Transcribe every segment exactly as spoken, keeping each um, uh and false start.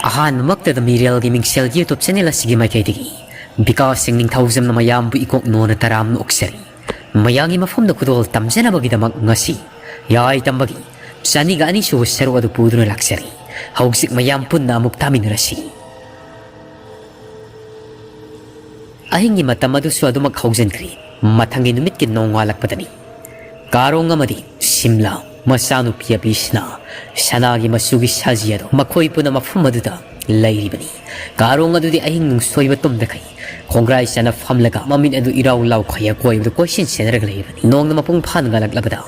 ꯑꯍꯥꯟꯕꯃꯛꯇꯗ ꯃꯤꯔꯦꯜꯒꯤ ꯃꯤꯡꯁꯦꯜ YouTube channel ꯑꯁꯤꯒꯤ ꯃꯥꯏꯀꯩꯗꯒꯤ ꯕꯤꯀꯥꯁ ꯁꯤꯡ ꯅꯤꯡꯊꯧꯖꯝꯅ ꯃꯌꯥꯝꯕꯨ ꯏꯀꯣꯛ ꯅꯣꯟꯅ ꯇꯔꯥꯝꯅ ꯑꯣꯛꯆꯔꯤ꯫ ꯃꯌꯥꯝꯒꯤ ꯃꯐꯝꯗ ꯈꯨꯗꯣꯜ ꯇꯝꯖꯅꯕꯒꯤꯗꯃꯛ ꯉꯁꯤ ꯌꯥꯏ ꯇꯝꯕꯒꯤ ꯆꯅꯤꯒ ꯑꯅꯤꯁꯨꯕ ꯁꯔꯨꯛ ꯑꯗꯨ ꯄꯨꯗꯨꯅ ꯂꯥꯛꯆꯔꯤ꯫ ꯍꯧꯖꯤꯛ ꯃꯌꯥꯝ ꯄꯨꯟꯅ ꯑꯃꯨꯛ ꯇꯥꯃꯤꯟꯅꯔꯁꯤ꯫ ꯑꯍꯤꯡꯒꯤ ꯃꯇꯝ ꯑꯗꯨꯁꯨ ꯑꯗꯨꯃꯛ ꯍꯧꯖꯤꯟꯈ꯭ꯔꯤ꯫ ꯃꯊꯪꯒꯤ ꯅꯨꯃꯤꯠꯀꯤ ꯅꯣꯡꯉꯥꯜꯂꯛꯄꯗꯅꯤ ꯀꯥꯔꯣꯡ ꯑꯃꯗꯤ ꯁꯤꯝꯂꯥ ꯃꯆꯥꯅꯨꯄꯤ ꯑꯕꯤꯁꯅ ꯁꯅꯥꯒꯤ ꯃꯆꯨꯒꯤ ꯁꯖꯤ ꯑꯗꯨ ꯃꯈꯣꯏ ꯄꯨꯟꯅ ꯃꯐꯝ ꯑꯗꯨꯗ ꯂꯩꯔꯤꯕꯅꯤ꯫ ꯀꯥꯔꯣꯡ ꯑꯗꯨꯗꯤ ꯑꯍꯤꯡ ꯅꯨꯡꯁꯣꯏꯕ ꯇꯨꯝꯗꯈꯩ ꯈꯣꯡꯒ꯭ꯔꯥꯏ ꯆꯥꯅ ꯐꯝꯂꯒ ꯃꯃꯤꯠ ꯑꯗꯨ ꯏꯔꯥꯎ ꯂꯥꯎꯈꯩ ꯑꯀꯣꯏꯕꯗ ꯀꯣꯏꯁꯤꯟ ꯁꯦꯟꯅꯔꯒ ꯂꯩꯔꯤꯕꯅꯤ꯫ ꯅꯣꯡꯅ ꯃꯄꯨꯡ ꯐꯥꯅ ꯉꯥꯜꯂꯛꯂꯕꯗ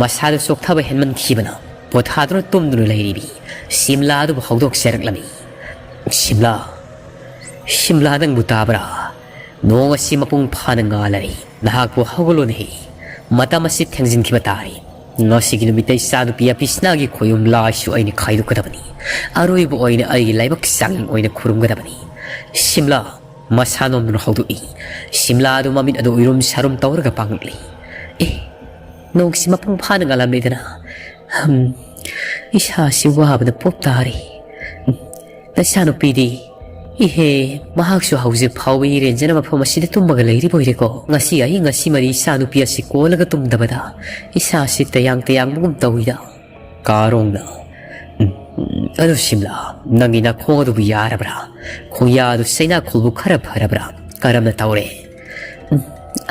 ꯃꯁꯥꯗꯨ ꯆꯣꯛꯊꯕ ꯍꯦꯟꯃꯟꯈꯤꯕꯅ ꯄꯣꯊꯥꯗꯨꯅ ꯇꯨꯝꯗꯨꯅ ꯂꯩꯔꯤꯕꯤ ꯁꯤꯝꯂꯥ ꯑꯗꯨꯕꯨ ꯍꯧꯗꯣꯛꯆꯔꯛꯂꯝꯃꯤ꯫ "ꯁꯤꯝꯂꯥ, ꯁꯤꯝꯂꯥ, ꯅꯪꯕꯨ ꯇꯥꯕ꯭ꯔꯥ? ꯅꯣꯡ ꯑꯁꯤ ꯃꯄꯨꯡ ꯐꯥꯅ ꯉꯥꯜꯂꯔꯦ꯫ ꯅꯍꯥꯛꯄꯨ ꯍꯧꯒꯠꯂꯣꯅꯦꯍꯦ꯫ ꯃꯇꯝ ꯑꯁꯤ ꯊꯦꯡꯖꯤꯟꯈꯤꯕ ꯇꯥꯔꯦ꯫ ꯉꯁꯤꯒꯤ ꯅꯨꯃꯤꯠꯇ ꯏꯆꯥꯅꯨꯄꯤ ꯑꯄꯤꯁꯅꯥꯒꯤ ꯈꯣꯌꯨꯝ ꯂꯥꯏꯁꯨ ꯑꯩꯅ ꯈꯥꯏꯗꯣꯛꯀꯗꯕꯅꯤ꯫ ꯑꯔꯣꯏꯕ ꯑꯣꯏꯅ ꯑꯩꯒꯤ ꯂꯥꯏꯕꯛ ꯆꯥꯡꯌꯦꯡ ꯑꯣꯏꯅ ꯈꯨꯔꯨꯝꯒꯗꯕꯅꯤ꯫" ꯁꯤꯝꯂꯥ ꯃꯁꯥ ꯅꯣꯝꯗꯨꯅ ꯍꯧꯗꯣꯛꯏ꯫ ꯁꯤꯝꯂꯥ ꯑꯗꯨ ꯃꯃꯤꯠ ꯑꯗꯨ ꯎꯏꯔꯨꯝ ꯁꯥꯔꯨꯝ ꯇꯧꯔꯒ ꯄꯥꯡꯂꯛꯂꯤ꯫ "ꯑꯦ, ꯅꯣꯡꯁꯤ ꯃꯄꯨꯡ ꯐꯥꯅ ꯉꯥꯜꯂꯝꯂꯦꯗꯅ꯫ ꯍꯝ, ꯏꯁꯥꯁꯤ ꯋꯥꯕꯅ ꯄꯣꯞ ꯇꯥꯔꯦ꯫ ꯅꯆꯥꯅꯨꯄꯤꯗꯤ?" "ꯏꯍꯦ, ꯃꯍꯥꯛꯁꯨ ꯍꯧꯖꯤꯛ ꯐꯥꯎꯕ ꯏꯔꯦꯟꯖꯅ ꯃꯐꯝ ꯑꯁꯤꯗ ꯇꯨꯝꯃꯒ ꯂꯩꯔꯤꯕ ꯑꯣꯏꯔꯦꯀꯣ꯫ ꯉꯁꯤ ꯑꯍꯤꯡ ꯉꯁꯤ ꯃꯔꯤ ꯏꯆꯥꯅꯨꯄꯤ ꯑꯁꯤ ꯀꯣꯜꯂꯒ ꯇꯨꯝꯗꯕꯗ ꯏꯁꯥꯁꯤ ꯇꯌꯥꯡ ꯇꯌꯥꯡꯕꯒꯨꯝ ꯇꯧꯏꯗ꯫" ꯀꯥꯔꯣꯡꯅ, "ꯎꯝ, ꯑꯗꯨ ꯁꯤꯝꯂꯥ, ꯅꯪꯒꯤ ꯅꯈꯣꯡ ꯑꯗꯨꯕꯨ ꯌꯥꯔꯕ꯭ꯔꯥ? ꯈꯣꯡꯌꯥ ꯑꯗꯨ ꯆꯩꯅꯥꯈꯣꯜꯕꯨ ꯈꯔ ꯐꯔꯕ꯭ꯔꯥ? ꯀꯔꯝꯅ ꯇꯧꯔꯦ?" "ꯎꯝ,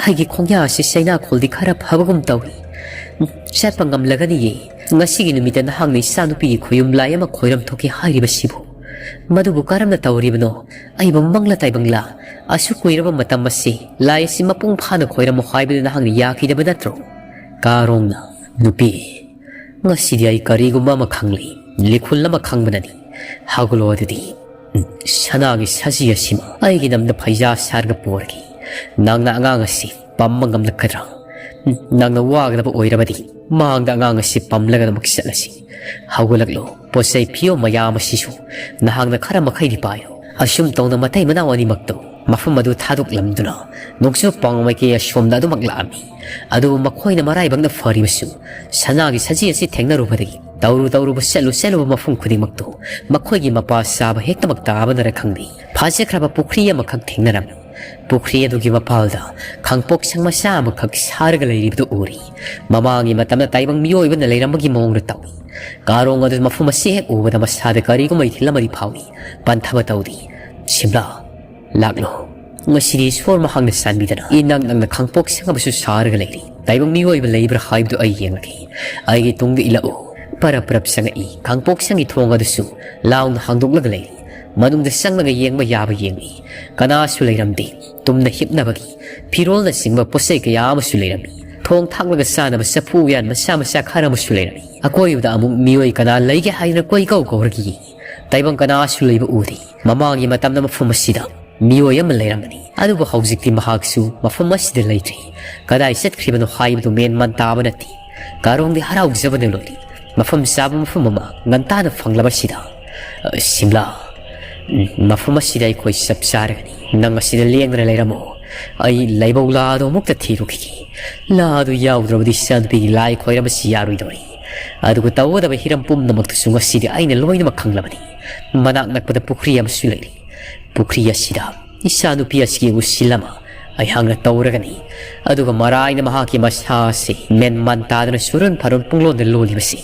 ꯑꯩꯒꯤ ꯈꯣꯡꯌꯥ ꯑꯁꯤ ꯆꯩꯅꯥꯈꯣꯜꯗꯤ ꯈꯔ ꯐꯕꯒꯨꯝ ꯇꯧꯏ꯫ ꯎꯝ, ꯆꯠꯄ ꯉꯝꯂꯒꯅꯤꯌꯦ꯫ ꯉꯁꯤꯒꯤ ꯅꯨꯃꯤꯠꯇ ꯅꯍꯥꯛꯅ ꯏꯆꯥꯅꯨꯄꯤꯒꯤ ꯈꯣꯌꯨꯝ ꯂꯥꯏ ꯑꯃ ꯈꯣꯏꯔꯝ ꯊꯣꯛꯈꯤ ꯍꯥꯏꯔꯤꯕꯁꯤꯕꯨ ꯃꯗꯨꯕꯨ ꯀꯔꯝꯅ ꯇꯧꯔꯤꯕꯅꯣ? ꯑꯩꯕꯨ ꯃꯪꯂꯥ ꯇꯥꯏꯕꯪꯂꯥ? ꯑꯁꯨꯛ ꯀꯨꯏꯔꯕ ꯃꯇꯝ ꯑꯁꯤ ꯂꯥꯏ ꯑꯁꯤ ꯃꯄꯨꯡ ꯐꯥꯅ ꯈꯣꯏꯔꯝꯃꯨ ꯍꯥꯏꯕꯗꯨ ꯅꯍꯥꯛꯅ ꯌꯥꯈꯤꯗꯕ ꯅꯠꯇ꯭ꯔꯣ?" ꯀꯥꯔꯣꯡꯅ, "ꯅꯨꯄꯤ, ꯉꯁꯤꯗꯤ ꯑꯩ ꯀꯔꯤꯒꯨꯝꯕ ꯑꯃ ꯈꯪꯂꯦ, ꯂꯤꯈꯨꯜ ꯑꯃ ꯈꯪꯕꯅꯅꯤ꯫ ꯍꯧꯒꯠꯂꯣ ꯑꯗꯨꯗꯤ꯫ ꯎꯝ, ꯁꯅꯥꯒꯤ ꯁꯖꯤ ꯑꯁꯤꯃ ꯑꯩꯒꯤ ꯅꯝꯗ ꯐꯩꯖꯥ ꯁꯥꯔꯒ ꯄꯨꯔꯒꯦ꯫ ꯅꯪꯅ ꯑꯉꯥꯡ ꯑꯁꯤ ꯄꯝꯕ ꯉꯝꯂꯛꯀꯗ꯭ꯔꯥ? ꯎꯝ, ꯅꯪꯅ ꯋꯥꯒꯗꯕ ꯑꯣꯏꯔꯕꯗꯤ ꯃꯥꯡꯗ ꯑꯉꯥꯡ ꯑꯁꯤ ꯄꯝꯂꯒ ꯑꯗꯨꯃꯛ ꯆꯠꯂꯁꯤ꯫ ꯍꯧꯒꯠꯂꯛꯂꯣ, ꯄꯣꯠ ꯆꯩ ꯐꯤꯌꯣꯝ ꯃꯌꯥꯝ ꯑꯁꯤꯁꯨ ꯅꯍꯥꯛꯅ ꯈꯔ ꯃꯈꯩꯗꯤ ꯄꯥꯏꯌꯨ꯫" ꯑꯁꯨꯝ ꯇꯧꯅ ꯃꯇꯩ ꯃꯅꯥꯎ ꯑꯅꯤꯃꯛꯇꯨ ꯃꯐꯝ ꯑꯗꯨ ꯊꯥꯗꯣꯛꯂꯝꯗꯨꯅ ꯅꯣꯡꯆꯨꯞ ꯄꯥꯎꯃꯥꯏꯀꯩ ꯑꯁꯣꯝꯗ ꯑꯗꯨꯃꯛ ꯂꯥꯛꯑꯝꯃꯤ꯫ ꯑꯗꯨꯕꯨ ꯃꯈꯣꯏꯅ ꯃꯔꯥꯏꯕꯛꯅ ꯐꯔꯤꯕꯁꯨ ꯁꯅꯥꯒꯤ ꯁꯖꯤ ꯑꯁꯤ ꯊꯦꯡꯅꯔꯨꯕꯗꯒꯤ ꯇꯧꯔꯨ ꯇꯧꯔꯨꯕ ꯆꯠꯂꯨ ꯆꯠꯂꯨꯕ ꯃꯐꯝ ꯈꯨꯗꯤꯡꯃꯛꯇꯨ ꯃꯈꯣꯏꯒꯤ ꯃꯄꯥ ꯆꯥꯕ ꯍꯦꯛꯇꯃꯛ ꯇꯥꯕꯅꯔ ꯈꯪꯗꯦ, ꯐꯥꯖꯈ꯭ꯔꯕ ꯄꯨꯈ꯭ꯔꯤ ꯑꯃꯈꯛ ꯊꯦꯡꯅꯔꯝꯃꯤ꯫ ꯄꯨꯈ꯭ꯔꯤ ꯑꯗꯨꯒꯤ ꯃꯄꯥꯜꯗ ꯈꯥꯡꯄꯣꯛꯁꯪ ꯃꯆꯥ ꯑꯃꯈꯛ ꯁꯥꯔꯒ ꯂꯩꯔꯤꯕꯗꯨ ꯎꯔꯤ꯫ ꯃꯃꯥꯡꯒꯤ ꯃꯇꯝꯗ ꯇꯥꯏꯕꯪ ꯃꯤꯑꯣꯏꯕꯅ ꯂꯩꯔꯝꯕꯒꯤ ꯃꯑꯣꯡꯗ ꯇꯧꯏ꯫ ꯀꯥꯔꯣꯡ ꯑꯗꯨ ꯃꯐꯝ ꯑꯁꯤ ꯍꯦꯛ ꯎꯕꯗ ꯃꯁꯥꯗ ꯀꯔꯤꯒꯨꯝꯕ ꯏꯊꯤꯜ ꯑꯃꯗꯤ ꯐꯥꯎꯏ꯫ ꯄꯟꯊꯕ ꯇꯧꯗꯦ꯫ "ꯁꯤꯝꯂꯥ, ꯂꯥꯛꯂꯣ꯫ ꯉꯁꯤꯗꯤ ꯏꯁꯣꯔ ꯃꯍꯥꯛꯅ ꯆꯥꯟꯕꯤꯗꯅ ꯏꯅꯛ ꯅꯛꯅ ꯈꯥꯡꯄꯣꯛꯁꯪ ꯑꯃꯁꯨ ꯁꯥꯔꯒ ꯂꯩꯔꯤ꯫ ꯇꯥꯏꯕꯪ ꯃꯤꯑꯣꯏꯕ ꯂꯩꯕ꯭ꯔꯥ ꯍꯥꯏꯕꯗꯨ ꯑꯩ ꯌꯦꯡꯂꯒꯦ꯫ ꯑꯩꯒꯤ ꯇꯨꯡꯗ ꯏꯜꯂꯛꯎ꯫" ꯄꯔꯞ ꯄꯔꯞ ꯆꯪꯉꯛꯏ꯫ ꯈꯥꯡꯄꯣꯛꯁꯪꯒꯤ ꯊꯣꯡ ꯑꯗꯨꯁꯨ ꯂꯥꯎꯅ ꯍꯥꯡꯗꯣꯛꯂꯒ ꯂꯩꯔꯤ꯫ ꯃꯅꯨꯡꯗ ꯆꯪꯂꯒ ꯌꯦꯡꯕ ꯌꯥꯕ ꯌꯦꯡꯂꯤ꯫ ꯀꯅꯥꯁꯨ ꯂꯩꯔꯝꯗꯦ꯫ ꯇꯨꯝꯅ ꯍꯤꯞꯅꯕꯒꯤ ꯐꯤꯔꯣꯜꯅꯆꯤꯡꯕ ꯄꯣꯠꯆꯩ ꯀꯌꯥ ꯑꯃꯁꯨ ꯂꯩꯔꯝꯃꯤ꯫ ꯊꯣꯡ ꯊꯥꯛꯂꯒ ꯆꯥꯅꯕ ꯆꯐꯨ ꯎꯌꯥꯟ ꯃꯆꯥ ꯃꯆꯥ ꯈꯔ ꯑꯃꯁꯨ ꯂꯩꯔꯝꯃꯤ꯫ ꯑꯀꯣꯏꯕꯗ ꯑꯃꯨꯛ ꯃꯤꯑꯣꯏ ꯀꯅꯥ ꯂꯩꯒꯦ ꯍꯥꯏꯗꯅ ꯀꯣꯏꯀꯧ ꯀꯧꯔꯒ ꯌꯦꯡꯉꯤ꯫ ꯇꯥꯏꯕꯪ ꯀꯅꯥꯁꯨ ꯂꯩꯕ ꯎꯗꯦ꯫ ꯃꯃꯥꯡꯒꯤ ꯃꯇꯝꯗ ꯃꯐꯝ ꯑꯁꯤꯗ ꯃꯤꯑꯣꯏ ꯑꯃ ꯂꯩꯔꯝꯕꯅꯤ, ꯑꯗꯨꯕꯨ ꯍꯧꯖꯤꯛꯇꯤ ꯃꯍꯥꯛꯁꯨ ꯃꯐꯝ ꯑꯁꯤꯗ ꯂꯩꯇ꯭ꯔꯦ꯫ ꯀꯗꯥꯏ ꯆꯠꯈ꯭ꯔꯤꯕꯅꯣ ꯍꯥꯏꯕꯗꯨ ꯃꯦꯟ ꯃꯥꯟ ꯇꯥꯕ ꯅꯠꯇꯦ꯫ ꯀꯥꯔꯣꯡꯗꯤ ꯍꯔꯥꯎꯖꯕꯅ ꯂꯣꯏꯔꯤ꯫ ꯃꯐꯝ ꯆꯥꯕ ꯃꯐꯝ ꯑꯃ ꯉꯟꯇꯥꯅ ꯐꯪꯂꯕꯁꯤꯗ, "ꯑ, ꯁꯤꯝꯂꯥ, ꯎꯝ, ꯃꯐꯝ ꯑꯁꯤꯗ ꯑꯩꯈꯣꯏ ꯆꯞ ꯆꯥꯔꯒꯅꯤ꯫ ꯅꯪ ꯑꯁꯤꯗ ꯂꯦꯡꯗꯅ ꯂꯩꯔꯝꯃꯣ꯫ ꯑꯩ ꯂꯥꯏꯕꯧ ꯂꯥ ꯑꯗꯨ ꯑꯃꯨꯛꯇ ꯊꯤꯔꯨꯈꯤꯒꯦ꯫ ꯂꯥ ꯑꯗꯨ ꯌꯥꯎꯗ꯭ꯔꯕꯗꯤ ꯏꯆꯥꯅꯨꯄꯤꯒꯤ ꯂꯥꯏ ꯈꯣꯏꯔꯝꯕꯁꯤ ꯌꯥꯔꯣꯏꯗꯧꯔꯤ꯫ ꯑꯗꯨꯒ ꯇꯧꯒꯗꯕ ꯍꯤꯔꯝ ꯄꯨꯝꯅꯃꯛꯇꯨꯁꯨ ꯉꯁꯤꯗꯤ ꯑꯩꯅ ꯂꯣꯏꯅꯃꯛ ꯈꯪꯂꯕꯅꯤ꯫ ꯃꯅꯥꯛ ꯅꯛꯄꯗ ꯄꯨꯈ꯭ꯔꯤ ꯑꯃꯁꯨ ꯂꯩꯔꯤ꯫ ꯄꯨꯈ꯭ꯔꯤ ꯑꯁꯤꯗ ꯏꯆꯥꯅꯨꯄꯤ ꯑꯁꯤꯒꯤ ꯎꯁꯤꯜ ꯑꯃ ꯑꯩꯍꯥꯛꯅ ꯇꯧꯔꯒꯅꯤ꯫ ꯑꯗꯨꯒ ꯃꯔꯥꯏꯅ ꯃꯍꯥꯛꯀꯤ ꯃꯁꯥ ꯑꯁꯤ ꯃꯦꯟ ꯃꯥꯟ ꯇꯥꯗꯅ ꯁꯨꯔꯨꯟ ꯐꯥꯔꯨꯟ ꯄꯨꯡꯂꯣꯟꯗ ꯂꯣꯜꯂꯤꯕꯁꯤ,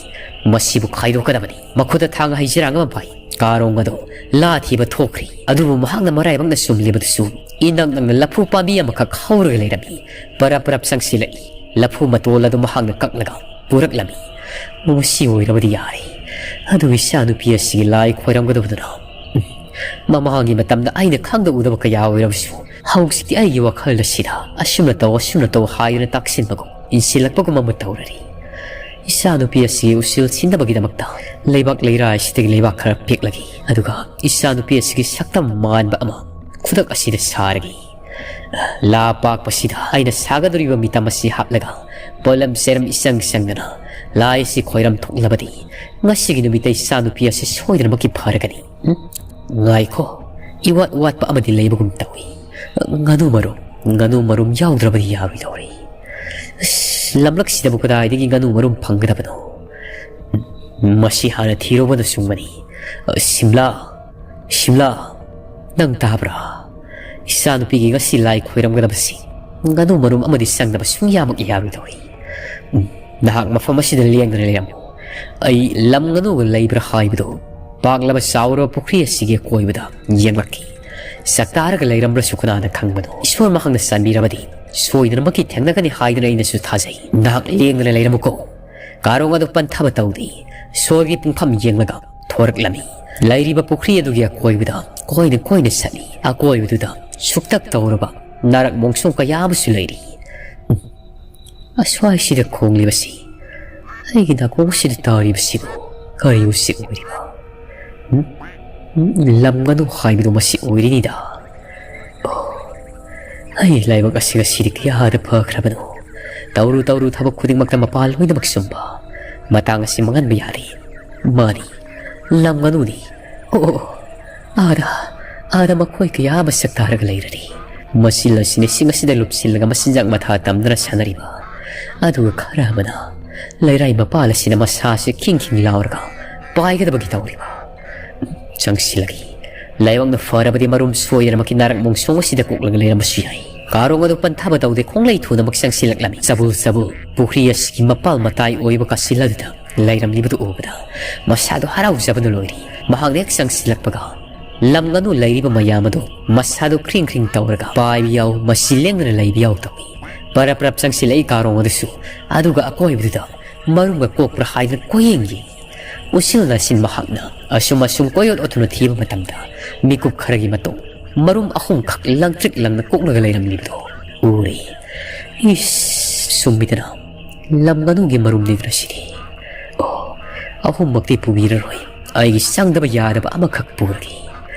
ꯃꯁꯤꯕꯨ ꯈꯥꯏꯗꯣꯛꯀꯗꯕꯅꯤ꯫" ꯃꯈꯨꯠꯇ ꯊꯥꯡ ꯍꯩꯖꯤꯔꯥꯡ ꯑꯃ ꯄꯥꯏ꯫ ꯀꯥꯔꯣꯡ ꯑꯗꯣ ꯂꯥ ꯊꯤꯕ ꯊꯣꯛꯈ꯭ꯔꯤ꯫ ꯑꯗꯨꯕꯨ ꯃꯍꯥꯛꯅ ꯃꯔꯥꯏꯕꯛꯅ ꯆꯨꯝꯂꯤꯕꯗꯨꯁꯨ ꯏꯅꯛ ꯅꯛꯅ ꯂꯐꯨ ꯄꯥꯝꯕꯤ ꯑꯃꯈꯛ ꯍꯧꯔꯒ ꯂꯩꯔꯝꯃꯤ꯫ ꯄꯔꯞ ꯄꯔꯞ ꯆꯪꯁꯤꯜꯂꯛꯏ꯫ ꯂꯐꯨ ꯃꯇꯣꯜ ꯑꯗꯨ ꯃꯍꯥꯛꯅ ꯀꯛꯂꯒ ꯄꯨꯔꯛꯂꯝꯃꯤ꯫ "ꯃꯁꯤ ꯑꯣꯏꯔꯕꯗꯤ ꯌꯥꯔꯦ꯫ ꯑꯗꯨꯒ ꯏꯆꯥꯅꯨꯄꯤ ꯑꯁꯤꯒꯤ ꯂꯥꯏ ꯈꯣꯏꯔꯝꯒꯗꯕꯗꯨꯅ, ꯎꯝ, ꯃꯃꯥꯡꯒꯤ ꯃꯇꯝꯗ ꯑꯩꯅ ꯈꯪꯗ ꯎꯗꯕ ꯀꯌꯥ ꯑꯣꯏꯔꯕꯁꯨ ꯍꯧꯖꯤꯛꯇꯤ ꯑꯩꯒꯤ ꯋꯥꯈꯜ ꯑꯁꯤꯗ ꯑꯁꯨꯝꯅ ꯇꯧ, ꯑꯁꯨꯝꯅ ꯇꯧ ꯍꯥꯏꯗꯨꯅ ꯇꯥꯛꯁꯤꯟꯕꯒꯨꯝ, ꯏꯟꯁꯤꯜꯂꯛꯄꯒꯨꯝ ꯑꯃ ꯇꯧꯔꯔꯤ꯫ ꯏꯆꯥꯅꯨꯄꯤ ꯑꯁꯤꯒꯤ ꯎꯁꯤꯜ ꯁꯤꯟꯅꯕꯒꯤꯗꯃꯛꯇ ꯂꯩꯕꯥꯛ ꯂꯩꯔꯥꯏ ꯑꯁꯤꯗꯒꯤ ꯂꯩꯕꯥꯛ ꯈꯔ ꯄꯦꯛꯂꯒꯦ, ꯑꯗꯨꯒ ꯏꯆꯥꯅꯨꯄꯤ ꯑꯁꯤꯒꯤ ꯁꯛꯇꯝ ꯃꯥꯟꯕ ꯑꯃ ꯈꯨꯗꯛ ꯑꯁꯤꯗ ꯁꯥꯔꯒꯦ꯫ ꯂꯥ ꯄꯥꯛꯄꯁꯤꯗ ꯑꯩꯅ ꯁꯥꯒꯗꯧꯔꯤꯕ ꯃꯤꯇꯝ ꯑꯁꯤ ꯍꯥꯞꯂꯒ ꯄꯣꯠꯂꯝ ꯆꯩꯔꯝ ꯏꯆꯪ ꯆꯪꯗꯅ ꯂꯥꯏ ꯑꯁꯤ ꯈꯣꯏꯔꯝ ꯊꯣꯛꯂꯕꯗꯤ ꯉꯁꯤꯒꯤ ꯅꯨꯃꯤꯠꯇ ꯏꯆꯥꯅꯨꯄꯤ ꯑꯁꯤ ꯁꯣꯏꯗꯅꯃꯛꯀꯤ ꯐꯔꯒꯅꯤ꯫ ꯎꯝ? ꯉꯥꯏꯈꯣ, ꯏꯋꯥꯠ ꯋꯥꯠꯄ ꯑꯃꯗꯤ ꯂꯩꯕꯒꯨꯝ ꯇꯧꯏ꯫ ꯉꯥꯅꯨ ꯃꯔꯨꯝ, ꯉꯥꯅꯨ ꯃꯔꯨꯝ ꯌꯥꯎꯗ꯭ꯔꯕꯗꯤ ꯌꯥꯔꯣꯏꯗꯧꯔꯤ꯫ ꯑꯁ, ꯂꯝꯂꯛꯁꯤꯗꯕꯨ ꯀꯗꯥꯏꯗꯒꯤ ꯉꯥꯅꯨ ꯃꯔꯨꯝ ꯐꯪꯒꯗꯕꯅꯣ? ꯃꯁꯤ ꯍꯥꯟꯅ ꯊꯤꯔꯨꯕꯅ ꯆꯨꯝꯒꯅꯤ꯫ ꯁꯤꯝꯂꯥ, ꯁꯤꯝꯂꯥ, ꯅꯪ ꯇꯥꯕ꯭ꯔꯥ? ꯏꯆꯥꯅꯨꯄꯤꯒꯤ ꯉꯁꯤ ꯂꯥꯏ ꯈꯣꯏꯔꯝꯒꯗꯕꯁꯤ ꯉꯥꯅꯨ ꯃꯔꯨꯝ ꯑꯃꯗꯤ ꯆꯪꯗꯕ ꯁꯨꯡꯌꯥꯃꯛ ꯌꯥꯔꯣꯏꯗꯧꯔꯤ꯫ ꯅꯍꯥꯛ ꯃꯐꯝ ꯑꯁꯤꯗ ꯂꯦꯡꯗꯅ ꯂꯩꯔꯝꯃꯨ꯫ ꯑꯩ ꯂꯝ ꯉꯥꯅꯨꯒ ꯂꯩꯕ꯭ꯔꯥ ꯍꯥꯏꯕꯗꯨ ꯄꯥꯛꯂꯕ ꯆꯥꯎꯔꯕ ꯄꯨꯈ꯭ꯔꯤ ꯑꯁꯤꯒꯤ ꯑꯀꯣꯏꯕꯗ ꯌꯦꯡꯂꯛꯈꯤ꯫ ꯆꯥꯛꯇꯥꯔꯒ ꯂꯩꯔꯝꯕ꯭ꯔꯁꯨ ꯀꯅꯥꯅ ꯈꯪꯕꯅꯣ? ꯏꯁꯣꯔ ꯃꯍꯥꯛꯅ ꯆꯥꯟꯕꯤꯔꯕꯗꯤ ꯁꯣꯏꯗꯅꯃꯛꯀꯤ ꯊꯦꯡꯅꯒꯅꯤ ꯍꯥꯏꯗꯨꯅ ꯑꯩꯅꯁꯨ ꯊꯥꯖꯩ꯫ ꯅꯍꯥꯛ ꯂꯦꯡꯗꯅ ꯂꯩꯔꯝꯃꯨꯀꯣ꯫ ꯀꯥꯔꯣꯡ ꯑꯗꯨ ꯄꯟꯊꯕ ꯇꯧꯗꯦ꯫ ꯁꯣꯔꯒꯤ ꯄꯨꯡꯐꯝ ꯌꯦꯡꯂꯒ ꯊꯣꯔꯛꯂꯝꯃꯤ꯫ ꯂꯩꯔꯤꯕ ꯄꯨꯈ꯭ꯔꯤ ꯑꯗꯨꯒꯤ ꯑꯀꯣꯏꯕꯗ ꯀꯣꯏꯅ ꯀꯣꯏꯅ ꯆꯠꯂꯤ꯫ ꯑꯀꯣꯏꯕꯗꯨꯗ ꯁꯨꯛꯇꯛ ꯇꯧꯔꯕ ꯅꯥꯔꯛ ꯃꯣꯡꯁꯣꯡ ꯀꯌꯥ ꯑꯃꯁꯨ ꯂꯩꯔꯤ꯫ ꯑꯁ꯭ꯋꯥꯏꯁꯤꯗ ꯈꯣꯡꯂꯤꯕꯁꯤ, ꯑꯩꯒꯤ ꯅꯥꯀꯣꯡꯁꯤꯗ ꯇꯥꯔꯤꯕꯁꯤꯕꯨ ꯀꯔꯤ ꯎꯆꯦꯛ ꯑꯣꯏꯔꯤꯕ? ꯎꯝ? ꯎꯝ, ꯂꯝ ꯉꯥꯅꯨ ꯍꯥꯏꯕꯗꯨ ꯃꯁꯤ ꯑꯣꯏꯔꯤꯅꯤꯗ꯫ ꯑꯣ, ꯑꯩ ꯂꯥꯏꯕꯛ ꯑꯁꯤ ꯉꯁꯤꯗꯤ ꯀꯌꯥꯗ ꯐꯈ꯭ꯔꯕꯅꯣ꯫ ꯇꯧꯔꯨ ꯇꯧꯔꯨ ꯊꯕꯛ ꯈꯨꯗꯤꯡꯃꯛꯇ ꯃꯄꯥ ꯂꯣꯏꯅꯃꯛ ꯆꯨꯝꯕ꯫ ꯃꯇꯥꯡ ꯑꯁꯤ ꯃꯥꯡꯍꯟꯕ ꯌꯥꯗꯦ꯫ ꯃꯥꯅꯤ, ꯂꯝ ꯉꯥꯅꯨꯅꯤ꯫ ꯑꯣ, ꯑꯣ, ꯑꯣ꯫ ꯑꯥꯗ, ꯑꯥꯗ ꯃꯈꯣꯏ ꯀꯌꯥ ꯑꯃ ꯁꯛꯇꯥꯔꯒ ꯂꯩꯔꯔꯤ꯫ ꯃꯆꯤꯜ ꯑꯁꯤꯅ ꯏꯁꯤꯡ ꯑꯁꯤꯗ ꯂꯨꯞꯁꯤꯜꯂꯒ ꯃꯆꯤꯟꯖꯥꯛ ꯃꯊꯥ ꯇꯝꯗꯅ ꯁꯥꯟꯅꯔꯤꯕ꯫ ꯑꯗꯨꯒ ꯈꯔ ꯑꯃꯅ ꯂꯩꯔꯥꯏ ꯃꯄꯥꯜ ꯑꯁꯤꯅ ꯃꯁꯥꯁꯤ ꯈꯤꯡ ꯈꯤꯡ ꯂꯥꯎꯔꯒ ꯄꯥꯏꯒꯗꯕꯒꯤ ꯇꯧꯔꯤꯕ꯫ ꯆꯪꯁꯤꯜꯂꯒꯦ꯫ ꯂꯥꯏꯕꯛꯅ ꯐꯔꯕꯗꯤ ꯃꯔꯨꯝ ꯁꯣꯏꯗꯅꯃꯛꯀꯤ ꯅꯥꯔꯛ ꯃꯣꯡꯁꯣꯡ ꯑꯁꯤꯗ ꯀꯣꯛꯂꯒ ꯂꯩꯔꯝꯕꯁꯨ ꯌꯥꯏ꯫ ꯀꯥꯔꯣꯡ ꯑꯗꯨ ꯄꯟꯊꯥꯕ ꯇꯧꯗꯦ, ꯈꯣꯡꯂꯩ ꯊꯨꯅꯃꯛ ꯆꯪꯁꯤꯜꯂꯛꯂꯝꯃꯤ꯫ ꯆꯕꯨꯜ ꯆꯕꯨꯜ ꯄꯨꯈ꯭ꯔꯤ ꯑꯁꯤꯒꯤ ꯃꯄꯥꯜ ꯃꯇꯥꯏ ꯑꯣꯏꯕ ꯀꯥꯁꯤꯜ ꯑꯗꯨꯗ ꯂꯩꯔꯝꯂꯤꯕꯗꯨ ꯎꯕꯗ ꯃꯁꯥꯗꯣ ꯍꯔꯥꯎꯖꯕꯅ ꯂꯣꯏꯔꯤ꯫ ꯃꯍꯥꯛꯅ ꯍꯦꯛ ꯆꯪꯁꯤꯜꯂꯛꯄꯒ ꯂꯝ ꯉꯥꯅꯨ ꯂꯩꯔꯤꯕ ꯃꯌꯥꯝ ꯑꯗꯨ ꯃꯁꯥꯗꯣ ꯈ꯭ꯔꯤꯡ ꯈ꯭ꯔꯤꯡ ꯇꯧꯔꯒ ꯄꯥꯏꯕ ꯌꯥꯎ, ꯃꯁꯤ ꯂꯦꯡꯗꯅ ꯂꯩꯕ ꯌꯥꯎ ꯇꯧꯏ꯫ ꯄꯔꯞ ꯄꯔꯞ ꯆꯪꯁꯤꯜꯂꯛꯏ ꯀꯥꯔꯣꯡ ꯑꯗꯨꯁꯨ꯫ ꯑꯗꯨꯒ ꯑꯀꯣꯏꯕꯗꯨꯗ ꯃꯔꯨꯝꯒ ꯀꯣꯛꯄ꯭ꯔꯥ ꯍꯥꯏꯗꯨꯅ ꯀꯣꯏꯌꯦꯡ ꯌꯦꯡꯏ꯫ ꯎꯆꯤꯜ ꯅꯥꯆꯤꯟ ꯃꯍꯥꯛꯅ ꯑꯁꯨꯝ ꯑꯁꯨꯝ ꯀꯣꯏꯑꯣꯠ ꯑꯣꯠꯇꯨꯅ ꯊꯤꯕ ꯃꯇꯝꯗ ꯃꯤꯀꯨꯞ ꯈꯔꯒꯤ ꯃꯇꯨꯡ ꯃꯔꯨꯝ ꯑꯍꯨꯝꯈꯛ ꯂꯪꯇ꯭ꯔꯤꯛ ꯂꯪꯅ ꯀꯣꯛꯂꯒ ꯂꯩꯔꯝꯂꯤꯕꯗꯨ ꯎꯔꯦ꯫ ꯏꯁ! ꯆꯨꯝꯃꯤꯗꯅ, ꯂꯝ ꯉꯥꯅꯨꯒꯤ ꯃꯔꯨꯝꯅꯤꯗꯅ ꯁꯤꯗꯤ꯫ ꯑꯣ, ꯑꯍꯨꯝꯃꯛꯇꯤ ꯄꯨꯕꯤꯔꯔꯣꯏ꯫ ꯑꯩꯒꯤ ꯆꯪꯗꯕ ꯌꯥꯗꯕ ꯑꯃꯈꯛ ꯄꯨꯔꯒꯦ꯫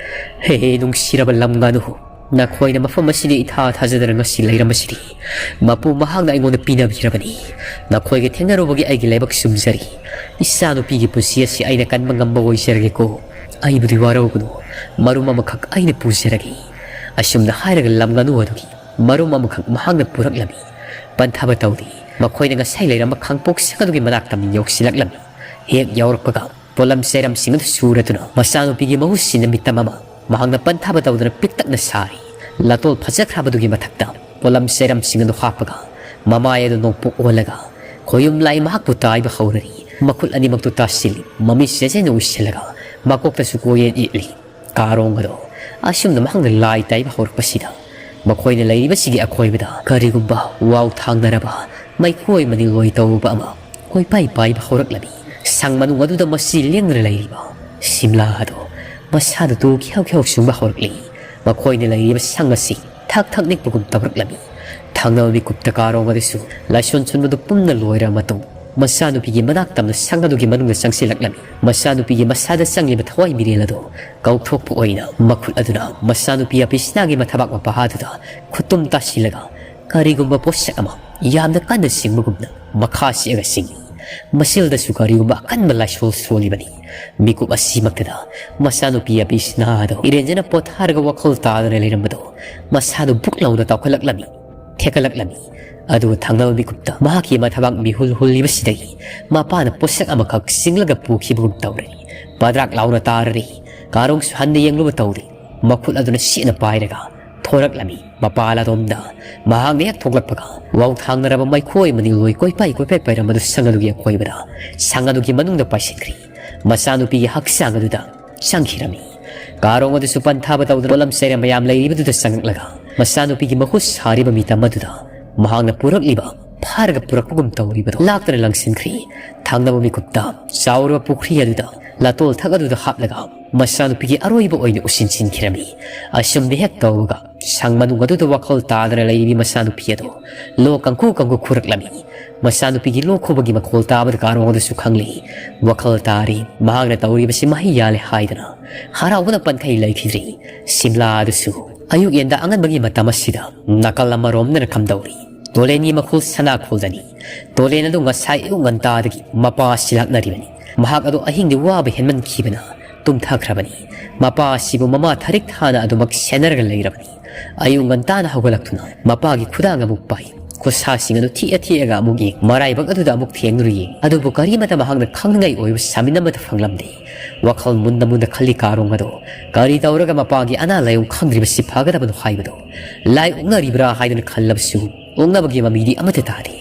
ꯍꯦ, ꯅꯨꯡꯁꯤꯔꯕ ꯂꯝ ꯉꯥꯅꯨ, ꯅꯈꯣꯏꯅ ꯃꯐꯝ ꯑꯁꯤꯗ ꯏꯊꯥ ꯊꯥꯖꯗꯅ ꯉꯁꯤ ꯂꯩꯔꯝꯕꯁꯤꯗꯤ ꯃꯄꯨ ꯃꯍꯥꯛꯅ ꯑꯩꯉꯣꯟꯗ ꯄꯤꯅꯕꯤꯔꯕꯅꯤ꯫ ꯅꯈꯣꯏꯒ ꯊꯦꯡꯅꯔꯨꯕꯒꯤ ꯑꯩꯒꯤ ꯂꯥꯏꯕꯛ ꯆꯨꯝꯖꯔꯤ꯫ ꯏꯆꯥꯅꯨꯄꯤꯒꯤ ꯄꯨꯟꯁꯤ ꯑꯁꯤ ꯑꯩꯅ ꯀꯟꯕ ꯉꯝꯕ ꯑꯣꯏꯖꯔꯒꯦꯀꯣ꯫ ꯑꯩꯕꯨꯗꯤ ꯋꯥꯔꯧꯒꯅꯨ꯫ "ꯃꯔꯨꯝ ꯑꯃꯈꯛ ꯑꯩꯅ ꯄꯨꯖꯔꯒꯦ"꯫ ꯑꯁꯨꯝꯅ ꯍꯥꯏꯔꯒ ꯂꯝ ꯉꯥꯅꯨ ꯑꯗꯨꯒꯤ ꯃꯔꯨꯝ ꯑꯃꯈꯛ ꯃꯍꯥꯛꯅ ꯄꯨꯔꯛꯂꯝꯃꯤ꯫ ꯄꯟꯊꯕ ꯇꯧꯗꯦ꯫ ꯃꯈꯣꯏꯅ ꯉꯁꯥꯏ ꯂꯩꯔꯝꯕ ꯈꯥꯡꯄꯣꯛ ꯁꯪ ꯑꯗꯨꯒꯤ ꯃꯅꯥꯛꯇ ꯌꯧꯁꯤꯜꯂꯛꯂꯝꯃꯤ꯫ ꯍꯦꯛ ꯌꯧꯔꯛꯄꯒ ꯄꯣꯠꯂꯝ ꯆꯩꯔꯝꯁꯤꯡ ꯑꯗꯨ ꯁꯨꯔꯗꯨꯅ ꯃꯆꯥꯅꯨꯄꯤꯒꯤ ꯃꯍꯨꯠ ꯁꯤꯟꯅ ꯃꯤꯇꯝ ꯑꯃ ꯃꯍꯥꯛꯅ ꯄꯟꯊꯕ ꯇꯧꯗꯨꯅ ꯄꯤꯛꯇꯛꯅ ꯁꯥꯔꯤ꯫ ꯂꯥꯇꯣꯜ ꯐꯖꯈ꯭ꯔꯕꯗꯨꯒꯤ ꯃꯊꯛꯇ ꯄꯣꯠꯂꯝ ꯆꯩꯔꯝꯁꯤꯡ ꯑꯗꯨ ꯍꯥꯞꯄꯒ ꯃꯃꯥꯏ ꯑꯗꯨ ꯅꯣꯡꯄꯣꯛ ꯑꯣꯜꯂꯒ ꯈꯣꯌꯨꯝ ꯂꯥꯏ ꯃꯍꯥꯛꯄꯨ ꯇꯥꯏꯕ ꯍꯧꯔꯔꯤ꯫ ꯃꯈꯨꯠ ꯑꯅꯤꯃꯛꯇꯨ ꯇꯥꯁꯤꯜꯂꯤ꯫ ꯃꯃꯤꯠ ꯆꯦꯖꯦꯟꯅ ꯎꯏꯁꯤꯜꯂꯒ ꯃꯀꯣꯛꯇꯁꯨ ꯀꯣꯌꯦꯠ ꯌꯦꯠꯂꯤ꯫ ꯀꯥꯔꯣꯡ ꯑꯗꯣ ꯑꯁꯨꯝꯅ ꯃꯍꯥꯛꯅ ꯂꯥꯏ ꯇꯥꯏꯕ ꯍꯧꯔꯛꯄꯁꯤꯗ ꯃꯈꯣꯏꯅ ꯂꯩꯔꯤꯕꯁꯤꯒꯤ ꯑꯀꯣꯏꯕꯗ ꯀꯔꯤꯒꯨꯝꯕ ꯋꯥꯎ ꯊꯥꯡꯅꯔꯕ ꯃꯩꯈꯣꯏ ꯃꯅꯤꯜꯂꯣꯏ ꯇꯧꯕ ꯑꯃ ꯀꯣꯏꯄꯥꯏ ꯄꯥꯏꯕ ꯍꯧꯔꯛꯂꯝꯃꯤ꯫ ꯁꯪ ꯃꯅꯨꯡ ꯑꯗꯨꯗ ꯃꯁꯤ ꯂꯦꯡꯗꯅ ꯂꯩꯔꯤꯕ ꯁꯤꯝꯂꯥ ꯑꯗꯣ ꯃꯁꯥꯗ ꯇꯨ ꯈ꯭ꯌꯥꯎ ꯈ꯭ꯌꯥꯎ ꯁꯨꯡꯕ ꯍꯧꯔꯛꯂꯤ꯫ ꯃꯈꯣꯏꯅ ꯂꯩꯔꯤꯕ ꯁꯪ ꯑꯁꯤ ꯊꯛ ꯊꯛ ꯅꯤꯛꯄꯒꯨꯝ ꯇꯧꯔꯛꯂꯝꯃꯤ꯫ ꯊꯪꯅꯕ ꯃꯤꯀꯨꯞꯇ ꯀꯥꯔꯣꯡ ꯑꯗꯨꯁꯨ ꯂꯥꯏꯁꯣꯟ ꯁꯣꯟꯕꯗꯨ ꯄꯨꯝꯅ ꯂꯣꯏꯔꯕ ꯃꯇꯨꯡ ꯃꯆꯥꯅꯨꯄꯤꯒꯤ ꯃꯅꯥꯛ ꯇꯝꯅ ꯁꯪ ꯑꯗꯨꯒꯤ ꯃꯅꯨꯡꯗ ꯆꯪꯁꯤꯜꯂꯛꯂꯝꯃꯤ꯫ ꯃꯆꯥꯅꯨꯄꯤꯒꯤ ꯃꯁꯥꯗ ꯆꯪꯂꯤꯕ ꯊꯋꯥꯏ ꯃꯤꯔꯦꯜ ꯑꯗꯨ ꯀꯧꯊꯣꯛꯄ ꯑꯣꯏꯅ ꯃꯈꯨꯠ ꯑꯗꯨꯅ ꯃꯆꯥꯅꯨꯄꯤ ꯑꯄꯤꯁꯅꯥꯒꯤ ꯃꯊꯕꯥꯛ ꯃꯄꯥ ꯑꯗꯨꯗ ꯈꯨꯠꯇꯨꯝ ꯇꯥꯁꯤꯜꯂꯒ ꯀꯔꯤꯒꯨꯝꯕ ꯄꯣꯠꯁꯛ ꯑꯃ ꯌꯥꯝꯅ ꯀꯟꯅ ꯆꯤꯡꯕꯒꯨꯝꯅ ꯃꯈꯥ ꯆꯦꯛꯑꯒ ꯆꯤꯡꯏ꯫ ꯃꯁꯤꯜꯗꯁꯨ ꯀꯔꯤꯒꯨꯝꯕ ꯑꯀꯟꯕ ꯂꯥꯏꯁꯣꯜ ꯁꯣꯜꯂꯤꯕꯅꯤ꯫ ꯃꯤꯀꯨꯞ ꯑꯁꯤꯃꯛꯇꯗ ꯃꯆꯥꯅꯨꯄꯤ ꯑꯄꯤꯁꯅꯥ ꯑꯗꯨ ꯏꯔꯦꯟꯖꯅ ꯄꯣꯊꯥꯔꯒ ꯋꯥꯈꯜ ꯇꯥꯗꯅ ꯂꯩꯔꯝꯕꯗꯨ ꯃꯁꯥꯗꯨ ꯕꯨꯛ ꯂꯥꯎꯅ ꯇꯥꯎꯈꯠꯂꯛꯂꯝꯃꯤ꯫ ꯊꯦꯛꯀꯠꯂꯛꯂꯝꯃꯤ꯫ ꯑꯗꯨꯒ ꯊꯪꯅꯕ ꯃꯤꯀꯨꯞꯇ ꯃꯍꯥꯛꯀꯤ ꯃꯊꯕꯥꯛ ꯃꯤꯍꯨꯜ ꯍꯨꯜꯂꯤꯕꯁꯤꯗꯒꯤ ꯃꯄꯥꯅ ꯄꯣꯠꯁꯛ ꯑꯃꯈꯛ ꯆꯤꯡꯂꯒ ꯄꯨꯈꯤꯕꯒꯨꯝ ꯇꯧꯔꯦ꯫ ꯄꯗ꯭ꯔꯥꯛ ꯂꯥꯎꯅ ꯇꯥꯔꯔꯤ꯫ ꯀꯥꯔꯣꯡꯁꯨ ꯍꯟꯅ ꯌꯦꯡꯂꯨꯕ ꯇꯧꯗꯦ꯫ ꯃꯈꯨꯠ ꯑꯗꯨꯅ ꯁꯦꯠꯅ ꯄꯥꯏꯔꯒ ꯊꯣꯔꯛꯂꯝꯃꯤ꯫ ꯃꯄꯥ ꯂꯥꯗꯣꯝꯗ ꯃꯍꯥꯛꯅ ꯍꯦꯛ ꯊꯣꯛꯂꯛꯄꯒ ꯋꯥꯎ ꯊꯥꯡꯅꯔꯕ ꯃꯩꯈꯣꯏ ꯃꯅꯤꯜꯂꯣꯏ ꯀꯣꯏꯄꯥꯏ ꯀꯣꯏꯄꯥꯏ ꯄꯥꯏꯔꯝꯕꯗꯨ ꯁꯪ ꯑꯗꯨꯒꯤ ꯑꯀꯣꯏꯕꯗ, ꯁꯪ ꯑꯗꯨꯒꯤ ꯃꯅꯨꯡꯗ ꯄꯥꯏꯁꯤꯟꯈ꯭ꯔꯤ꯫ ꯃꯆꯥꯅꯨꯄꯤꯒꯤ ꯍꯛꯆꯥꯡ ꯑꯗꯨꯗ ꯆꯪꯈꯤꯔꯝꯃꯤ꯫ ꯀꯥꯔꯣꯡ ꯑꯗꯨꯁꯨ ꯄꯟꯊꯥꯕ ꯇꯧꯗꯅ ꯄꯣꯠꯂꯝ ꯆꯩꯔꯝ ꯃꯌꯥꯝ ꯂꯩꯔꯤꯕꯗꯨꯗ ꯆꯪꯉꯛꯂꯒ ꯃꯆꯥꯅꯨꯄꯤꯒꯤ ꯃꯍꯨꯠ ꯁꯥꯔꯤꯕ ꯃꯤꯇꯝ ꯑꯗꯨꯗ ꯃꯍꯥꯛꯅ ꯄꯨꯔꯛꯂꯤꯕ, ꯐꯥꯔꯒ ꯄꯨꯔꯛꯄꯒꯨꯝ ꯇꯧꯔꯤꯕꯗꯨ ꯂꯥꯛꯇꯅ ꯂꯪꯁꯤꯟꯈ꯭ꯔꯤ꯫ ꯊꯪꯅꯕ ꯃꯤꯀꯨꯞꯇ ꯆꯥꯎꯔꯕ ꯄꯨꯈ꯭ꯔꯤ ꯑꯗꯨꯗ ꯂꯥꯇꯣꯜ ꯊꯛ ꯑꯗꯨꯗ ꯍꯥꯞꯂꯒ ꯃꯆꯥꯅꯨꯄꯤꯒꯤ ꯑꯔꯣꯏꯕ ꯑꯣꯏꯅ ꯎꯁꯤꯟꯁꯤꯟꯈꯤꯔꯝꯃꯤ꯫ ꯑꯁꯨꯝꯅ ꯍꯦꯛ ꯇꯧꯕꯒ ꯁꯪ ꯃꯅꯨꯡ ꯑꯗꯨꯗ ꯋꯥꯈꯜ ꯇꯥꯗꯅ ꯂꯩꯔꯤꯕꯤ ꯃꯆꯥꯅꯨꯄꯤ ꯑꯗꯨ ꯂꯣꯛ ꯀꯥꯡꯈꯨ ꯀꯥꯡꯈꯨ ꯈꯨꯔꯛꯂꯝꯃꯤ꯫ ꯃꯆꯥꯅꯨꯄꯤꯒꯤ ꯂꯣꯛ ꯈꯨꯕꯒꯤ ꯃꯈꯣꯜ ꯇꯥꯕꯗ ꯀꯥꯔꯣꯡ ꯑꯗꯨꯁꯨ ꯈꯪꯂꯤ꯫ ꯋꯥꯈꯜ ꯇꯥꯔꯤ꯫ ꯃꯍꯥꯛꯅ ꯇꯧꯔꯤꯕꯁꯤ ꯃꯍꯩ ꯌꯥꯜꯂꯦ ꯍꯥꯏꯗꯅ ꯍꯔꯥꯎꯕꯅ ꯄꯟꯊꯩ ꯂꯩꯈꯤꯗ꯭ꯔꯤ꯫ ꯁꯤꯝꯂꯥ ꯑꯗꯨꯁꯨ ꯑꯌꯨꯛ ꯌꯦꯟꯗ ꯑꯉꯟꯕꯒꯤ ꯃꯇꯝ ꯑꯁꯤꯗ ꯅꯥꯀꯜ ꯑꯃꯔꯣꯝꯗꯅ ꯀꯝꯗꯧꯔꯤ꯫ ꯇꯣꯂꯦꯟꯒꯤ ꯃꯈꯨꯜ ꯁꯅꯥ ꯈꯨꯜꯗꯅꯤ꯫ ꯇꯣꯂꯦꯟ ꯑꯗꯨ ꯉꯁꯥꯏ ꯑꯌꯨꯛ ꯉꯟꯇꯥꯗꯒꯤ ꯃꯄꯥ ꯁꯤꯂꯥꯛꯅꯔꯤꯕꯅꯤ꯫ ꯃꯍꯥꯛ ꯑꯗꯨ ꯑꯍꯤꯡꯗꯤ ꯋꯥꯕ ꯍꯦꯟꯃꯟꯈꯤꯕꯅ ꯇꯨꯝꯊꯈ꯭ꯔꯕꯅꯤ꯫ ꯃꯄꯥ ꯑꯁꯤꯕꯨ ꯃꯃꯥ ꯊꯥꯔꯤꯛ ꯊꯥꯅ ꯑꯗꯨꯃꯛ ꯁꯦꯟꯅꯔꯒ ꯂꯩꯔꯕꯅꯤ꯫ ꯑꯌꯨꯛ ꯉꯟꯇꯥꯅ ꯍꯧꯒꯠꯂꯛꯇꯨꯅ ꯃꯄꯥꯒꯤ ꯈꯨꯗꯥꯡ ꯑꯃꯨꯛ ꯄꯥꯏ꯫ ꯈꯨꯠꯁꯥꯁꯤꯡ ꯑꯗꯨ ꯊꯦꯛꯑ ꯊꯦꯛꯑꯒ ꯑꯃꯨꯛ ꯌꯦꯡ꯫ ꯃꯔꯥꯏꯕꯛ ꯑꯗꯨꯗ ꯑꯃꯨꯛ ꯊꯦꯡꯅꯔꯨꯏ꯫ ꯑꯗꯨꯕꯨ ꯀꯔꯤꯃꯇ ꯃꯍꯥꯛꯅ ꯈꯪꯅꯤꯡꯉꯥꯏ ꯑꯣꯏꯕ ꯁꯥꯃꯤꯟ ꯑꯃꯠꯇ ꯐꯪꯂꯝꯗꯦ꯫ ꯋꯥꯈꯜ ꯃꯨꯟꯅ ꯃꯨꯟꯅ ꯈꯜꯂꯤ ꯀꯥꯔꯣꯡ ꯑꯗꯣ꯫ ꯀꯔꯤ ꯇꯧꯔꯒ ꯃꯄꯥꯒꯤ ꯑꯅꯥ ꯂꯥꯏꯑꯣꯡ ꯈꯪꯗ꯭ꯔꯤꯕꯁꯤ ꯐꯒꯗꯕꯅꯣ ꯍꯥꯏꯕꯗꯣ꯫ ꯂꯥꯏ ꯑꯣꯛꯅꯔꯤꯕ꯭ꯔꯥ ꯍꯥꯏꯗꯨꯅ ꯈꯜꯂꯕꯁꯨ ꯑꯣꯛꯅꯕꯒꯤ ꯃꯃꯤꯗꯤ ꯑꯃꯠꯇ ꯇꯥꯗꯦ꯫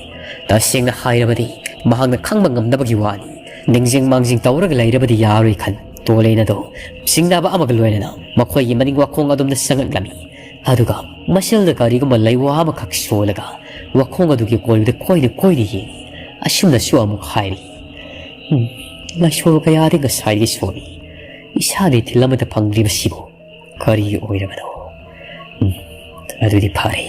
ꯇꯁꯦꯡꯅ ꯍꯥꯏꯔꯕꯗꯤ ꯃꯍꯥꯛꯅ ꯈꯪꯕ ꯉꯝꯗꯕꯒꯤ ꯋꯥꯅꯤ꯫ ꯅꯤꯡꯖꯤꯡ ꯃꯥꯡꯖꯤꯡ ꯇꯧꯔꯒ ꯂꯩꯔꯕꯗꯤ ꯌꯥꯔꯣꯏ ꯈꯟ꯫ ꯇꯣꯂꯦꯟ ꯑꯗꯣ ꯆꯤꯡꯅꯕ ꯑꯃꯒ ꯂꯣꯏꯅꯅ ꯃꯈꯣꯏꯒꯤ ꯃꯅꯤꯡ ꯋꯥꯈꯣꯡ ꯑꯗꯣꯝꯗ ꯆꯪꯂꯛꯂꯝꯃꯤ꯫ ꯑꯗꯨꯒ ꯃꯁꯦꯜꯗ ꯀꯔꯤꯒꯨꯝꯕ ꯂꯩꯋꯥ ꯑꯃꯈꯛ ꯁꯣꯜꯂꯒ ꯋꯥꯈꯣꯡ ꯑꯗꯨꯒꯤ ꯀꯣꯏꯕꯗ ꯀꯣꯏꯅ ꯀꯣꯏꯅ ꯌꯦꯡꯉꯤ꯫ ꯑꯁꯨꯝꯅꯁꯨ ꯑꯃꯨꯛ ꯍꯥꯏꯔꯤ, "ꯎꯝ, ꯂꯥꯏꯁꯣꯜ ꯀꯌꯥꯗꯤ ꯉꯁꯥꯏꯗꯒꯤ ꯁꯣꯜꯂꯤ꯫ ꯏꯁꯥꯅ ꯏꯊꯤꯜ ꯑꯃꯠꯇ ꯐꯪꯗ꯭ꯔꯤꯕꯁꯤꯕꯨ ꯀꯔꯤꯒꯤ ꯑꯣꯏꯔꯕꯅꯣ? ꯎꯝ, ꯑꯗꯨꯗꯤ ꯐꯔꯦ꯫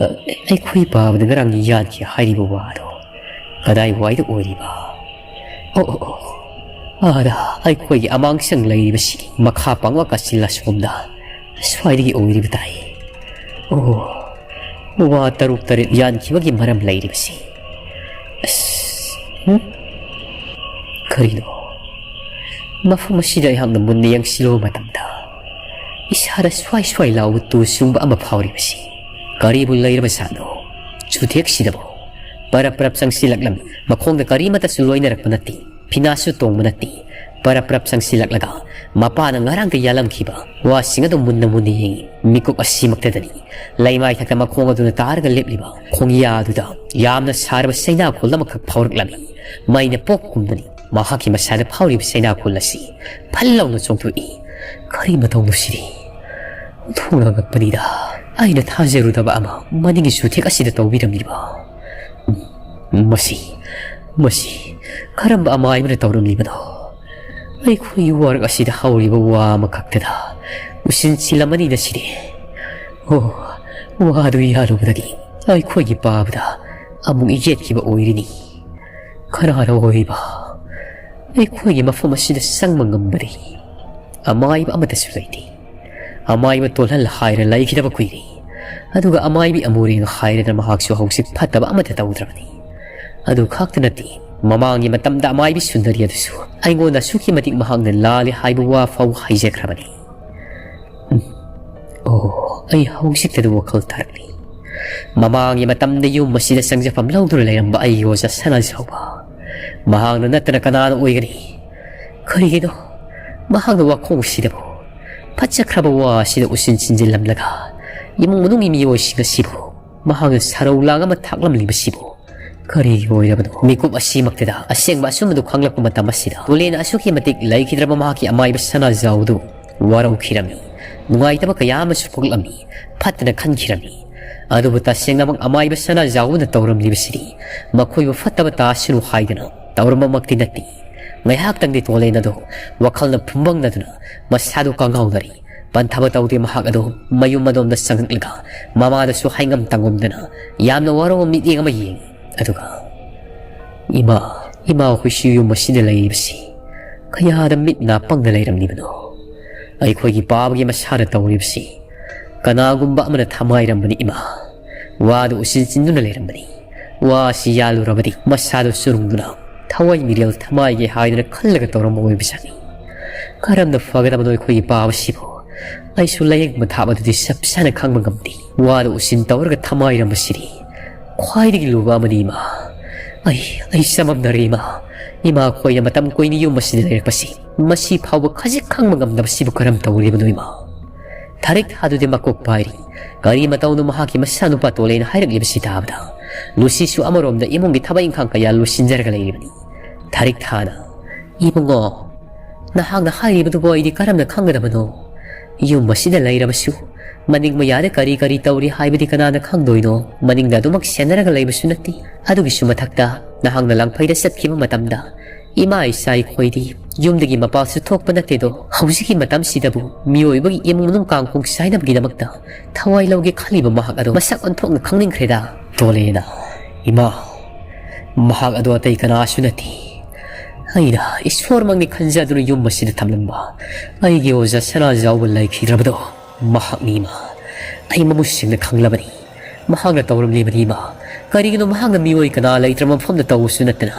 ꯑ, ꯑꯩꯈꯣꯏ ꯄꯥꯕꯗ ꯉꯔꯥꯡ ꯌꯥꯟꯈꯤ ꯍꯥꯏꯔꯤꯕ ꯋꯥꯗꯣ ꯀꯗꯥꯏ ꯋꯥꯏꯗ ꯑꯣꯏꯔꯤꯕ? ꯑꯣ, ꯑꯣ, ꯑꯣ, ꯑꯥꯗ ꯑꯩꯈꯣꯏꯒꯤ ꯑꯃꯥꯡꯁꯪ ꯂꯩꯔꯤꯕꯁꯤꯒꯤ ꯃꯈꯥ ꯄꯥꯡꯋꯥ ꯀꯥꯆꯤꯜ ꯑꯁꯣꯝꯗ ꯁ꯭ꯋꯥꯏꯗꯒꯤ ꯑꯣꯏꯔꯤꯕ ꯇꯥꯏ꯫ ꯑꯣ, ꯋꯥ ꯇꯔꯨꯛ ꯇꯔꯦꯠ ꯌꯥꯟꯈꯤꯕꯒꯤ ꯃꯔꯝ ꯂꯩꯔꯤꯕꯁꯤ꯫ ꯑꯁ, ꯍꯨꯝ? ꯀꯔꯤꯅꯣ? ꯃꯐꯝ ꯑꯁꯤꯗ ꯑꯩꯍꯥꯛꯅ ꯃꯨꯟꯅ ꯌꯦꯡꯁꯤꯜꯂꯨꯕ ꯃꯇꯝꯗ ꯏꯁꯥꯗ ꯁ꯭ꯋꯥꯏ ꯁ꯭ꯋꯥꯏ ꯂꯥꯎꯕ ꯇꯨ ꯆꯨꯡꯕ ꯑꯃ ꯐꯥꯎꯔꯤꯕꯁꯤ ꯀꯔꯤꯕꯨ ꯂꯩꯔꯕꯖꯥꯠꯅꯣ? ꯆꯨꯊꯦꯛꯁꯤꯗꯕꯨ ꯄꯔꯞ ꯄꯔꯞ ꯆꯪꯁꯤꯜꯂꯛꯂꯝꯃꯤ꯫ ꯃꯈꯣꯡꯗ ꯀꯔꯤꯃꯠꯇꯁꯨ ꯂꯣꯏꯅꯔꯛꯄ ꯅꯠꯇꯦ꯫ ꯐꯤꯅꯥꯁꯨ ꯇꯣꯡꯕ ꯅꯠꯇꯦ꯫ ꯄꯔꯞ ꯄꯔꯞ ꯆꯪꯁꯤꯜꯂꯛꯂꯒ ꯃꯄꯥꯅ ꯉꯔꯥꯡꯗ ꯌꯥꯜꯂꯝꯈꯤꯕ ꯋꯥꯁꯤꯡ ꯑꯗꯨ ꯃꯨꯟꯅ ꯃꯨꯟꯅ ꯌꯦꯡꯉꯤ꯫ ꯃꯤꯀꯨꯞ ꯑꯁꯤꯃꯛꯇꯗꯅꯤ ꯂꯩꯃꯥꯏ ꯊꯛꯇ ꯃꯈꯣꯡ ꯑꯗꯨꯅ ꯇꯥꯔꯒ ꯂꯦꯞꯂꯤꯕ ꯈꯣꯡꯌꯥ ꯑꯗꯨꯗ ꯌꯥꯝꯅ ꯁꯥꯔꯕ ꯆꯩꯅꯥꯈꯣꯜ ꯑꯃꯈꯛ ꯐꯥꯎꯔꯛꯂꯝꯃꯤ꯫ ꯃꯩꯅ ꯄꯣꯛꯀꯨꯝꯕꯅꯤ ꯃꯍꯥꯛꯀꯤ ꯃꯁꯥꯗ ꯐꯥꯎꯔꯤꯕ ꯆꯩꯅꯥꯈꯣꯜ ꯑꯁꯤ ꯐꯜ ꯂꯥꯎꯅ ꯆꯣꯡꯊꯣꯛꯏ꯫ ꯀꯔꯤ ꯃꯇꯧꯅꯣ ꯁꯤꯗꯤ? ꯑꯣꯟꯊꯣꯛꯅ ꯑꯉꯛꯄꯅꯤꯗ꯫ ꯑꯩꯅ ꯊꯥꯖꯔꯨꯗꯕ ꯑꯃ ꯃꯅꯤꯡꯒꯤ ꯆꯨꯊꯦꯛ ꯑꯁꯤꯗ ꯇꯧꯕꯤꯔꯝꯂꯤꯕ꯫ ꯃꯁꯤ, ꯃꯁꯤ ꯀꯔꯝꯕ ꯑꯃꯥꯏꯕꯅ ꯇꯧꯔꯝꯂꯤꯕꯅꯣ? ꯑꯩꯈꯣꯏꯒꯤ ꯋꯥꯔꯛ ꯑꯁꯤꯗ ꯍꯧꯔꯤꯕ ꯋꯥ ꯑꯃꯈꯛꯇꯗ ꯎꯁꯤꯟ ꯁꯤꯜꯂꯝꯃꯅꯤꯗ ꯁꯤꯗꯤ꯫ ꯑꯣ, ꯋꯥꯗꯨ ꯌꯥꯜꯂꯨꯕꯗꯒꯤ ꯑꯩꯈꯣꯏꯒꯤ ꯄꯥꯕꯗ ꯑꯃꯨꯛ ꯌꯦꯠꯈꯤꯕ ꯑꯣꯏꯔꯤꯅꯤ꯫ ꯀꯅꯥꯅ ꯑꯣꯏꯔꯤꯕ? ꯑꯩꯈꯣꯏꯒꯤ ꯃꯐꯝ ꯑꯁꯤꯗ ꯆꯪꯕ ꯉꯝꯕꯗꯤ ꯑꯃꯥꯏꯕ ꯑꯃꯠꯇꯁꯨ ꯂꯩꯇꯦ꯫ ꯑꯃꯥꯏꯕ ꯇꯣꯜꯍꯜ ꯍꯥꯏꯔ ꯂꯩꯈꯤꯗꯕ ꯀꯨꯏꯔꯦ꯫ ꯑꯗꯨꯒ ꯑꯃꯥꯏꯕꯤ ꯑꯃꯨꯔꯦꯡ ꯍꯥꯏꯔꯅ ꯃꯍꯥꯛꯁꯨ ꯍꯧꯖꯤꯛ ꯐꯠꯇꯕ ꯑꯃꯠꯇ ꯇꯧꯗ꯭ꯔꯕꯅꯤ꯫ ꯑꯗꯨ ꯈꯛꯇ ꯅꯠꯇꯦ, ꯃꯃꯥꯡꯒꯤ ꯃꯇꯝꯗ ꯑꯃꯥꯏꯕꯤ ꯁꯨꯟꯗꯔꯤ ꯑꯗꯨꯁꯨ ꯑꯩꯉꯣꯟꯗ ꯑꯁꯨꯛꯀꯤ ꯃꯇꯤꯛ ꯃꯍꯥꯛꯅ ꯂꯥꯜꯂꯦ ꯍꯥꯏꯕ ꯋꯥ ꯐꯥꯎ ꯍꯥꯏꯖꯈ꯭ꯔꯕꯅꯤ꯫ ꯎꯝ꯫ ꯑꯣ, ꯑꯩ ꯍꯧꯖꯤꯛꯇꯗ ꯋꯥꯈꯜ ꯇꯥꯔꯛꯂꯤ꯫ ꯃꯃꯥꯡꯒꯤ ꯃꯇꯝꯗ ꯌꯨꯝ ꯑꯁꯤꯗ ꯆꯪꯖꯐꯝ ꯂꯧꯗꯨꯅ ꯂꯩꯔꯝꯕ ꯑꯩꯒꯤ ꯑꯣꯖꯥ ꯁꯅꯥꯖꯥꯎꯕ, ꯃꯍꯥꯛꯅ ꯅꯠꯇꯅ ꯀꯅꯥꯅ ꯑꯣꯏꯒꯅꯤ? ꯀꯔꯤꯒꯤꯅꯣ ꯃꯍꯥꯛꯅ ꯋꯥꯈꯣꯡꯁꯤꯗꯕꯨ, ꯐꯠꯖꯈ꯭ꯔꯕ ꯋꯥ ꯑꯁꯤꯗ ꯎꯁꯤꯟ ꯁꯤꯟꯖꯤꯜꯂꯝꯂꯒ ꯏꯃꯨꯡ ꯃꯅꯨꯡꯒꯤ ꯃꯤꯑꯣꯏꯁꯤꯡ ꯑꯁꯤꯕꯨ ꯃꯍꯥꯛꯅ ꯁꯔꯧ ꯂꯥꯡ ꯑꯃ ꯊꯥꯛꯂꯝꯂꯤꯕꯁꯤꯕꯨ ꯀꯔꯤꯒꯤ ꯑꯣꯏꯔꯕꯅꯣ? ꯃꯤꯀꯨꯞ ꯑꯁꯤꯃꯛꯇꯗ ꯑꯁꯦꯡꯕ ꯑꯆꯨꯝꯕꯗꯨ ꯈꯪꯂꯛꯄ ꯃꯇꯝ ꯑꯁꯤꯗ ꯇꯣꯂꯦꯟ ꯑꯁꯨꯛꯀꯤ ꯃꯇꯤꯛ ꯂꯩꯈꯤꯗ꯭ꯔꯕ ꯃꯍꯥꯛꯀꯤ ꯑꯃꯥꯏꯕ ꯁꯅꯥꯖꯥꯎꯗꯨ ꯋꯥꯔꯧꯈꯤꯔꯝꯃꯤ, ꯅꯨꯡꯉꯥꯏꯇꯕ ꯀꯌꯥ ꯑꯃꯁꯨ ꯄꯣꯛꯂꯝꯃꯤ, ꯐꯠꯇꯅ ꯈꯟꯈꯤꯔꯝꯃꯤ꯫ ꯑꯗꯨꯕꯨ ꯇꯁꯦꯡꯅꯃꯛ ꯑꯃꯥꯏꯕ ꯁꯅꯥꯖꯥꯎꯕꯅ ꯇꯧꯔꯝꯂꯤꯕꯁꯤꯗꯤ ꯃꯈꯣꯏꯕꯨ ꯐꯠꯇꯕ ꯇꯥꯁꯅꯨ ꯍꯥꯏꯗꯨꯅ ꯇꯧꯔꯝꯕꯃꯛꯇꯤ ꯅꯠꯇꯦ꯫ ꯉꯥꯏꯍꯥꯛꯇꯪꯗꯤ ꯇꯣꯂꯦꯟ ꯑꯗꯨ ꯋꯥꯈꯜꯅ ꯐꯨꯝꯕꯪꯅꯗꯨꯅ ꯃꯁꯥꯗꯨ ꯀꯪꯍꯧꯅꯔꯤ꯫ ꯄꯟꯊꯕ ꯇꯧꯗꯦ꯫ ꯃꯍꯥꯛ ꯑꯗꯨ ꯃꯌꯨꯝ ꯑꯗꯣꯝꯗ ꯆꯪꯂꯛꯂꯒ ꯃꯃꯥꯗꯁꯨ ꯍꯥꯏꯉꯝ ꯇꯥꯉꯝꯗꯅ ꯌꯥꯝꯅ ꯋꯥꯔꯧꯕ ꯃꯤꯠꯌꯦꯡ ꯑꯃ ꯌꯦꯡꯏ꯫ ꯑꯗꯨꯒ, "ꯏꯃꯥ, ꯏꯃꯥ, ꯑꯩꯈꯣꯏꯁꯨ ꯌꯨꯝ ꯑꯁꯤꯗ ꯂꯩꯔꯤꯕꯁꯤ ꯀꯌꯥꯗ ꯃꯤꯠ ꯅꯥ ꯄꯪꯅ ꯂꯩꯔꯝꯂꯤꯕꯅꯣ? ꯑꯩꯈꯣꯏꯒꯤ ꯄꯥꯕꯒꯤ ꯃꯁꯥꯗ ꯇꯧꯔꯤꯕꯁꯤ ꯀꯅꯥꯒꯨꯝꯕ ꯑꯃꯅ ꯊꯃꯥꯏꯔꯝꯕꯅꯤ ꯏꯃꯥ꯫ ꯋꯥꯗꯨ ꯎꯁꯤꯟ ꯁꯤꯟꯗꯨꯅ ꯂꯩꯔꯝꯕꯅꯤ꯫ ꯋꯥ ꯑꯁꯤ ꯌꯥꯜꯂꯨꯔꯕꯗꯤ ꯃꯁꯥꯗꯨ ꯆꯨꯔꯨꯡꯗꯨꯅ ꯊꯋꯥꯏ ꯃꯤꯔꯦꯜ ꯊꯃꯥꯏꯒꯦ ꯍꯥꯏꯗꯨꯅ ꯈꯜꯂꯒ ꯇꯧꯔꯝꯕ ꯑꯣꯏꯕꯖꯥꯠꯅꯤ꯫ ꯀꯔꯝꯅ ꯐꯒꯗꯕꯅꯣ ꯑꯩꯈꯣꯏꯒꯤ ꯄꯥꯕꯁꯤꯕꯨ? ꯑꯩꯁꯨ ꯂꯥꯏꯌꯦꯡꯕ ꯊꯥꯕꯗꯨꯗꯤ ꯆꯞ ꯆꯥꯅ ꯈꯪꯕ ꯉꯝꯗꯦ꯫ ꯋꯥꯗ ꯎꯁꯤꯟ ꯇꯧꯔꯒ ꯊꯃꯥꯏꯔꯝꯕꯁꯤꯗꯤ ꯈ꯭ꯋꯥꯏꯗꯒꯤ ꯂꯨꯕ ꯑꯃꯅꯤ ꯏꯃꯥ꯫ ꯑꯩ, ꯑꯩ ꯆꯃꯝꯅꯔꯦ ꯏꯃꯥ꯫ ꯏꯃꯥ ꯑꯩꯈꯣꯏꯅ ꯃꯇꯝ ꯀꯨꯏꯅ ꯌꯨꯝ ꯑꯁꯤꯗ ꯂꯩꯔꯛꯄꯁꯤ ꯃꯁꯤ ꯐꯥꯎꯕ ꯈꯖꯤꯛ ꯈꯪꯕ ꯉꯝꯗꯕꯁꯤꯕꯨ ꯀꯔꯝ ꯇꯧꯔꯤꯕꯅꯣ ꯏꯃꯥ?" ꯊꯥꯔꯤꯛ ꯊꯥꯗꯨꯗꯤ ꯃꯀꯣꯛ ꯄꯥꯏꯔꯤ꯫ ꯀꯔꯤ ꯃꯇꯧꯅꯣ ꯃꯍꯥꯛꯀꯤ ꯃꯆꯥꯅꯨꯄꯥ ꯇꯣꯂꯦꯅ ꯍꯥꯏꯔꯛꯂꯤꯕꯁꯤ ꯇꯥꯕꯗ? ꯂꯨꯁꯤꯁꯨ ꯑꯃꯔꯣꯝꯗ ꯏꯃꯨꯡꯒꯤ ꯊꯕꯛ ꯏꯪꯈꯥꯡ ꯀꯌꯥ ꯂꯣꯏꯁꯤꯟꯖꯔꯒ ꯂꯩꯔꯤꯕꯅꯤ꯫ ꯊꯥꯔꯤꯛ ꯊꯥꯅ, "ꯏꯕꯨꯡꯉꯣ, ꯅꯍꯥꯛꯅ ꯍꯥꯏꯔꯤꯕꯗꯨꯕꯨ ꯑꯩꯗꯤ ꯀꯔꯝꯅ ꯈꯪꯒꯗꯕꯅꯣ? ꯌꯨꯝ ꯑꯁꯤꯗ ꯂꯩꯔꯕꯁꯨ ꯃꯅꯤꯡ ꯃꯌꯥꯗ ꯀꯔꯤ ꯀꯔꯤ ꯇꯧꯔꯤ ꯍꯥꯏꯕꯗꯤ ꯀꯅꯥꯅ ꯈꯪꯗꯣꯏꯅꯣ? ꯃꯅꯤꯡꯗ ꯑꯗꯨꯃꯛ ꯁꯦꯟꯅꯔꯒ ꯂꯩꯕꯁꯨ ꯅꯠꯇꯦ꯫ ꯑꯗꯨꯒꯤꯁꯨ ꯃꯊꯛꯇ ꯅꯍꯥꯛꯅ ꯂꯥꯡꯐꯩꯗ ꯆꯠꯈꯤꯕ ꯃꯇꯝꯗ ꯏꯃꯥ ꯏꯆꯥ ꯑꯩꯈꯣꯏꯗꯤ ꯌꯨꯝꯗꯒꯤ ꯃꯄꯥꯟꯁꯨ ꯊꯣꯛꯄ ꯅꯠꯇꯦꯗꯣ꯫ ꯍꯧꯖꯤꯛꯀꯤ ꯃꯇꯝꯁꯤꯗꯕꯨ ꯃꯤꯑꯣꯏꯕꯒꯤ ꯏꯃꯨꯡ ꯃꯅꯨꯡ ꯀꯥꯡꯈꯣꯡ ꯆꯥꯏꯅꯕꯒꯤꯗꯃꯛꯇ ꯊꯋꯥꯏ ꯂꯧꯒꯦ ꯈꯜꯂꯤꯕ ꯃꯍꯥꯛ ꯑꯗꯣ ꯃꯁꯛ ꯑꯣꯟꯊꯣꯛꯅ ꯈꯪꯅꯤꯡꯈ꯭ꯔꯦꯗ꯫" ꯇꯣꯂꯦꯅ, "ꯏꯃꯥ, ꯃꯍꯥꯛ ꯑꯗꯣ ꯑꯇꯩ ꯀꯅꯥꯁꯨ ꯅꯠꯇꯦ꯫ ꯑꯩꯅ ꯏꯁꯣꯔꯃꯛꯅꯤ ꯈꯟꯖꯗꯨꯅ ꯌꯨꯝ ꯑꯁꯤꯗ ꯊꯝꯂꯝꯕ ꯑꯩꯒꯤ ꯑꯣꯖꯥ ꯁꯅꯥꯖꯥꯎꯕ ꯂꯩꯈꯤꯗ꯭ꯔꯕꯗꯣ ꯃꯍꯥꯛꯅꯤ ꯏꯃꯥ꯫ ꯑꯩ ꯃꯃꯨꯠ ꯁꯦꯡꯅ ꯈꯪꯂꯕꯅꯤ꯫ ꯃꯍꯥꯛꯅ ꯇꯧꯔꯝꯂꯤꯕꯅꯤ ꯏꯃꯥ꯫ ꯀꯔꯤꯒꯤꯅꯣ ꯃꯍꯥꯛꯅ ꯃꯤꯑꯣꯏ ꯀꯅꯥ ꯂꯩꯇ꯭ꯔꯕ ꯃꯐꯝꯗ ꯇꯧꯕꯁꯨ ꯅꯠꯇꯅ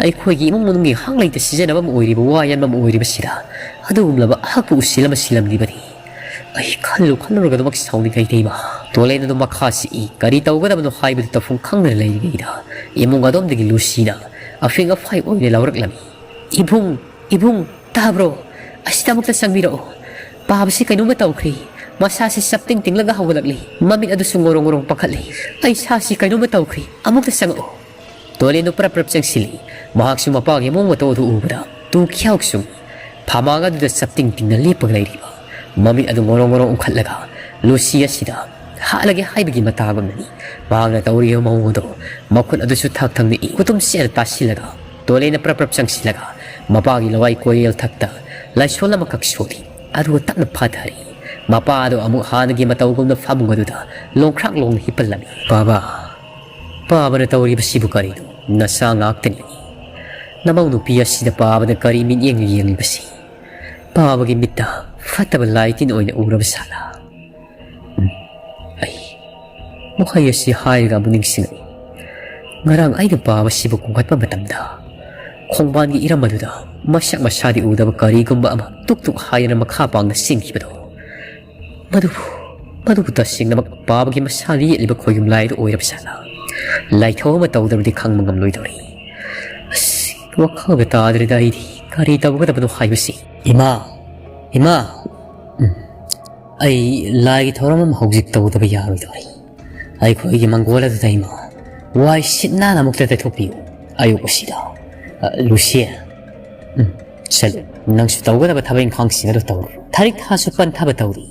ꯑꯩꯈꯣꯏꯒꯤ ꯏꯃꯨꯡ ꯃꯅꯨꯡꯒꯤ ꯍꯛ ꯂꯩꯇ ꯁꯤꯖꯤꯟꯅꯕ ꯑꯃ ꯑꯣꯏꯔꯤꯕ ꯋꯥ ꯌꯥꯟꯕ ꯑꯃ ꯑꯣꯏꯔꯤꯕꯁꯤꯗ ꯑꯗꯨꯒꯨꯝꯂꯕ ꯑꯍꯛꯄ ꯎꯁꯤꯜ ꯑꯃ ꯁꯤꯜꯂꯝꯂꯤꯕꯅꯤ꯫ ꯑꯩ ꯈꯜꯂꯨ ꯈꯜꯂꯨꯔꯒ ꯑꯗꯨꯃꯛ ꯁꯥꯎꯅꯤꯡꯉꯩꯗ ꯏꯃꯥ꯫ ꯇꯣꯂꯦꯟ ꯑꯗꯨ ꯃꯈꯥ ꯁꯤꯛꯏ꯫ ꯀꯔꯤ ꯇꯧꯒꯗꯕꯅꯣ ꯍꯥꯏꯕꯗꯨ ꯇꯧꯐꯝ ꯈꯪꯗꯅ ꯂꯩꯔꯤꯉꯩꯗ ꯏꯃꯨꯡ ꯑꯗꯣꯝꯗꯒꯤ ꯂꯨꯁꯤꯅ ꯑꯐꯤꯡ ꯑꯐꯥꯏ ꯑꯣꯏꯅ ꯂꯧꯔꯛꯂꯝꯃꯤ꯫ "ꯏꯕꯨꯡ, ꯏꯕꯨꯡ, ꯇꯥꯕ꯭ꯔꯣ? ꯑꯁꯤꯗ ꯑꯃꯨꯛꯇ ꯆꯪꯕꯤꯔꯛꯑꯣ꯫ ꯄꯥꯕꯁꯤ ꯀꯩꯅꯣꯝꯃ ꯇꯧꯈ꯭ꯔꯦ꯫ ꯃꯁꯥꯁꯤ ꯆꯞꯇꯤꯡ ꯇꯤꯡꯂꯒ ꯍꯧꯒꯠꯂꯛꯂꯤ꯫ ꯃꯃꯤꯠ ꯑꯗꯨꯁꯨ ꯉꯣꯔꯣꯡ ꯉꯣꯔꯣꯡ ꯄꯥꯡꯈꯠꯂꯤ꯫ ꯑꯩ ꯏꯁꯥꯁꯤ ꯀꯩꯅꯣꯝꯃ ꯇꯧꯈ꯭ꯔꯦ꯫ ꯑꯃꯨꯛꯇ ꯆꯪꯉꯛꯑꯣ꯫" ꯇꯣꯂꯦꯟꯗꯨ ꯄ꯭ꯔꯞ ꯄ꯭ꯔꯞ ꯆꯪꯁꯤꯜꯂꯤ꯫ ꯃꯍꯥꯛꯁꯨ ꯃꯄꯥꯒꯤ ꯃꯑꯣꯡ ꯃꯇꯧ ꯑꯗꯨ ꯎꯕꯗ ꯇꯨ ꯈ꯭ꯌꯥꯎ ꯆꯨꯡꯏ꯫ ꯐꯃꯥꯡ ꯑꯗꯨꯗ ꯆꯞꯇꯤꯡ ꯇꯤꯡꯅ ꯂꯦꯞꯄꯒ ꯂꯩꯔꯤꯕ ꯃꯃꯤꯠ ꯑꯗꯨ ꯉꯣꯔꯣꯡ ꯉꯣꯔꯣꯡ ꯎꯪꯈꯠꯂꯒ ꯂꯨꯁꯤ ꯑꯁꯤꯗ ꯍꯥꯠꯂꯒꯦ ꯍꯥꯏꯕꯒꯤ ꯃꯇꯥꯒꯨꯝꯅꯅꯤ꯫ ꯃꯍꯥꯛꯅ ꯇꯧꯔꯤꯕ ꯃꯑꯣꯡ ꯑꯗꯨ ꯃꯈꯨꯠ ꯑꯗꯨꯁꯨ ꯊꯛ ꯊꯛ ꯅꯤꯛꯏ꯫ ꯈꯨꯇꯨꯝ ꯆꯦꯠꯅ ꯇꯥꯁꯤꯜꯂꯒ ꯇꯣꯂꯦꯟꯅ ꯄ꯭ꯔꯞ ꯄ꯭ꯔꯞ ꯆꯪꯁꯤꯜꯂꯒ ꯃꯄꯥꯒꯤ ꯂꯋꯥꯏ ꯀꯣꯌꯦꯜ ꯊꯛꯇ ꯂꯥꯏꯁꯣꯟ ꯑꯃꯈꯛ ꯁꯣꯜꯂꯤ꯫ ꯑꯗꯨꯒ ꯇꯞꯅ ꯐꯥꯊꯔꯤ꯫ ꯃꯄꯥ ꯑꯗꯨ ꯑꯃꯨꯛ ꯍꯥꯟꯅꯒꯤ ꯃꯇꯧꯒꯨꯝꯅ ꯐꯃꯨꯡ ꯑꯗꯨꯗ ꯂꯣꯡꯈ꯭ꯔꯥꯛ ꯂꯣꯡꯅ ꯍꯤꯞꯄꯜꯂꯝꯃꯤ꯫ "ꯄꯥꯕ, ꯄꯥꯕꯅ ꯇꯧꯔꯤꯕꯁꯤꯕꯨ ꯀꯔꯤꯅꯣ? ꯅꯆꯥ ꯉꯥꯛꯇꯅꯤ꯫ ꯅꯃꯧ ꯅꯨꯄꯤ ꯑꯁꯤꯗ ꯄꯥꯕꯅ ꯀꯔꯤ ꯃꯤꯠꯌꯦꯡꯅ ꯌꯦꯡꯂꯤꯕꯁꯤ? ꯄꯥꯕꯒꯤ ꯃꯤꯠꯇ ꯐꯠꯇꯕ ꯂꯥꯏ ꯇꯤꯟ ꯑꯣꯏꯅ ꯎꯔꯕ ꯁꯥꯠꯂꯥ?" ꯎꯝ, ꯑꯩ ꯋꯥꯍꯩ ꯑꯁꯤ ꯍꯥꯏꯔꯒ ꯑꯃꯨꯛ ꯅꯤꯡꯁꯤꯡꯂꯛꯏ꯫ ꯉꯔꯥꯡ ꯑꯩꯅ ꯄꯥꯕꯁꯤꯕꯨ ꯈꯣꯡꯒꯠꯄ ꯃꯇꯝꯗ ꯈꯣꯡꯕꯥꯟꯒꯤ ꯏꯔꯝ ꯑꯗꯨꯗ ꯃꯁꯛ ꯃꯁꯥꯗꯤ ꯎꯗꯕ ꯀꯔꯤꯒꯨꯝꯕ ꯑꯃ ꯇꯨꯛ ꯇꯨꯛ ꯍꯥꯏꯗꯅ ꯃꯈꯥ ꯄꯥꯡꯅ ꯆꯦꯟꯈꯤꯕꯗꯣ꯫ ꯃꯗꯨꯕꯨ, ꯃꯗꯨꯕꯨ ꯇꯁꯦꯡꯅꯃꯛ ꯄꯥꯕꯒꯤ ꯃꯁꯥꯅ ꯌꯦꯛꯂꯤꯕ ꯈꯣꯏꯌꯨꯝ ꯂꯥꯏ ꯑꯗꯨ ꯑꯣꯏꯔꯕ ꯖꯥꯠꯂꯥ? ꯂꯥꯏꯊꯧ ꯑꯃ ꯇꯧꯗ꯭ꯔꯕꯗꯤ ꯈꯪꯕ ꯉꯝꯂꯣꯏꯗꯧꯔꯤ꯫ ꯑꯁ, ꯋꯥꯈꯜꯒ ꯇꯥꯗ꯭ꯔꯦꯗ ꯑꯩꯗꯤ꯫ ꯀꯔꯤ ꯇꯧꯒꯗꯕꯅꯣ ꯍꯥꯏꯕꯁꯤ꯫ ꯏꯃꯥ! ꯏꯃꯥ! ꯎꯝ꯫ ꯑꯩ ꯂꯥꯏꯒꯤ ꯊꯧꯔꯝ ꯑꯃ ꯍꯧꯖꯤꯛ ꯇꯧꯗꯕ ꯌꯥꯔꯣꯏꯗꯧꯔꯤ꯫ ꯑꯩꯈꯣꯏꯒꯤ ꯃꯪꯒꯣꯜ ꯑꯗꯨꯗ ꯏꯃꯥ, ꯋꯥꯏ ꯁꯤꯠ ꯅꯥꯟꯅ ꯑꯃꯨꯛꯇ ꯇꯩꯊꯣꯛꯄꯤꯌꯨ꯫ ꯑꯌꯨꯛ ꯑꯁꯤꯗ꯫ ꯑ, ꯂꯨꯁꯤ꯫ ꯎꯝ, ꯆꯠꯂꯨ꯫ ꯅꯪꯁꯨ ꯇꯧꯒꯗꯕ ꯊꯕꯛ ꯏꯪꯈꯥꯡꯁꯤꯡ ꯑꯗꯨ ꯇꯧꯔꯨ꯫ ꯊꯔꯤꯛ ꯊꯥꯁꯨ ꯄꯟꯊꯕ ꯇꯧꯔꯤ꯫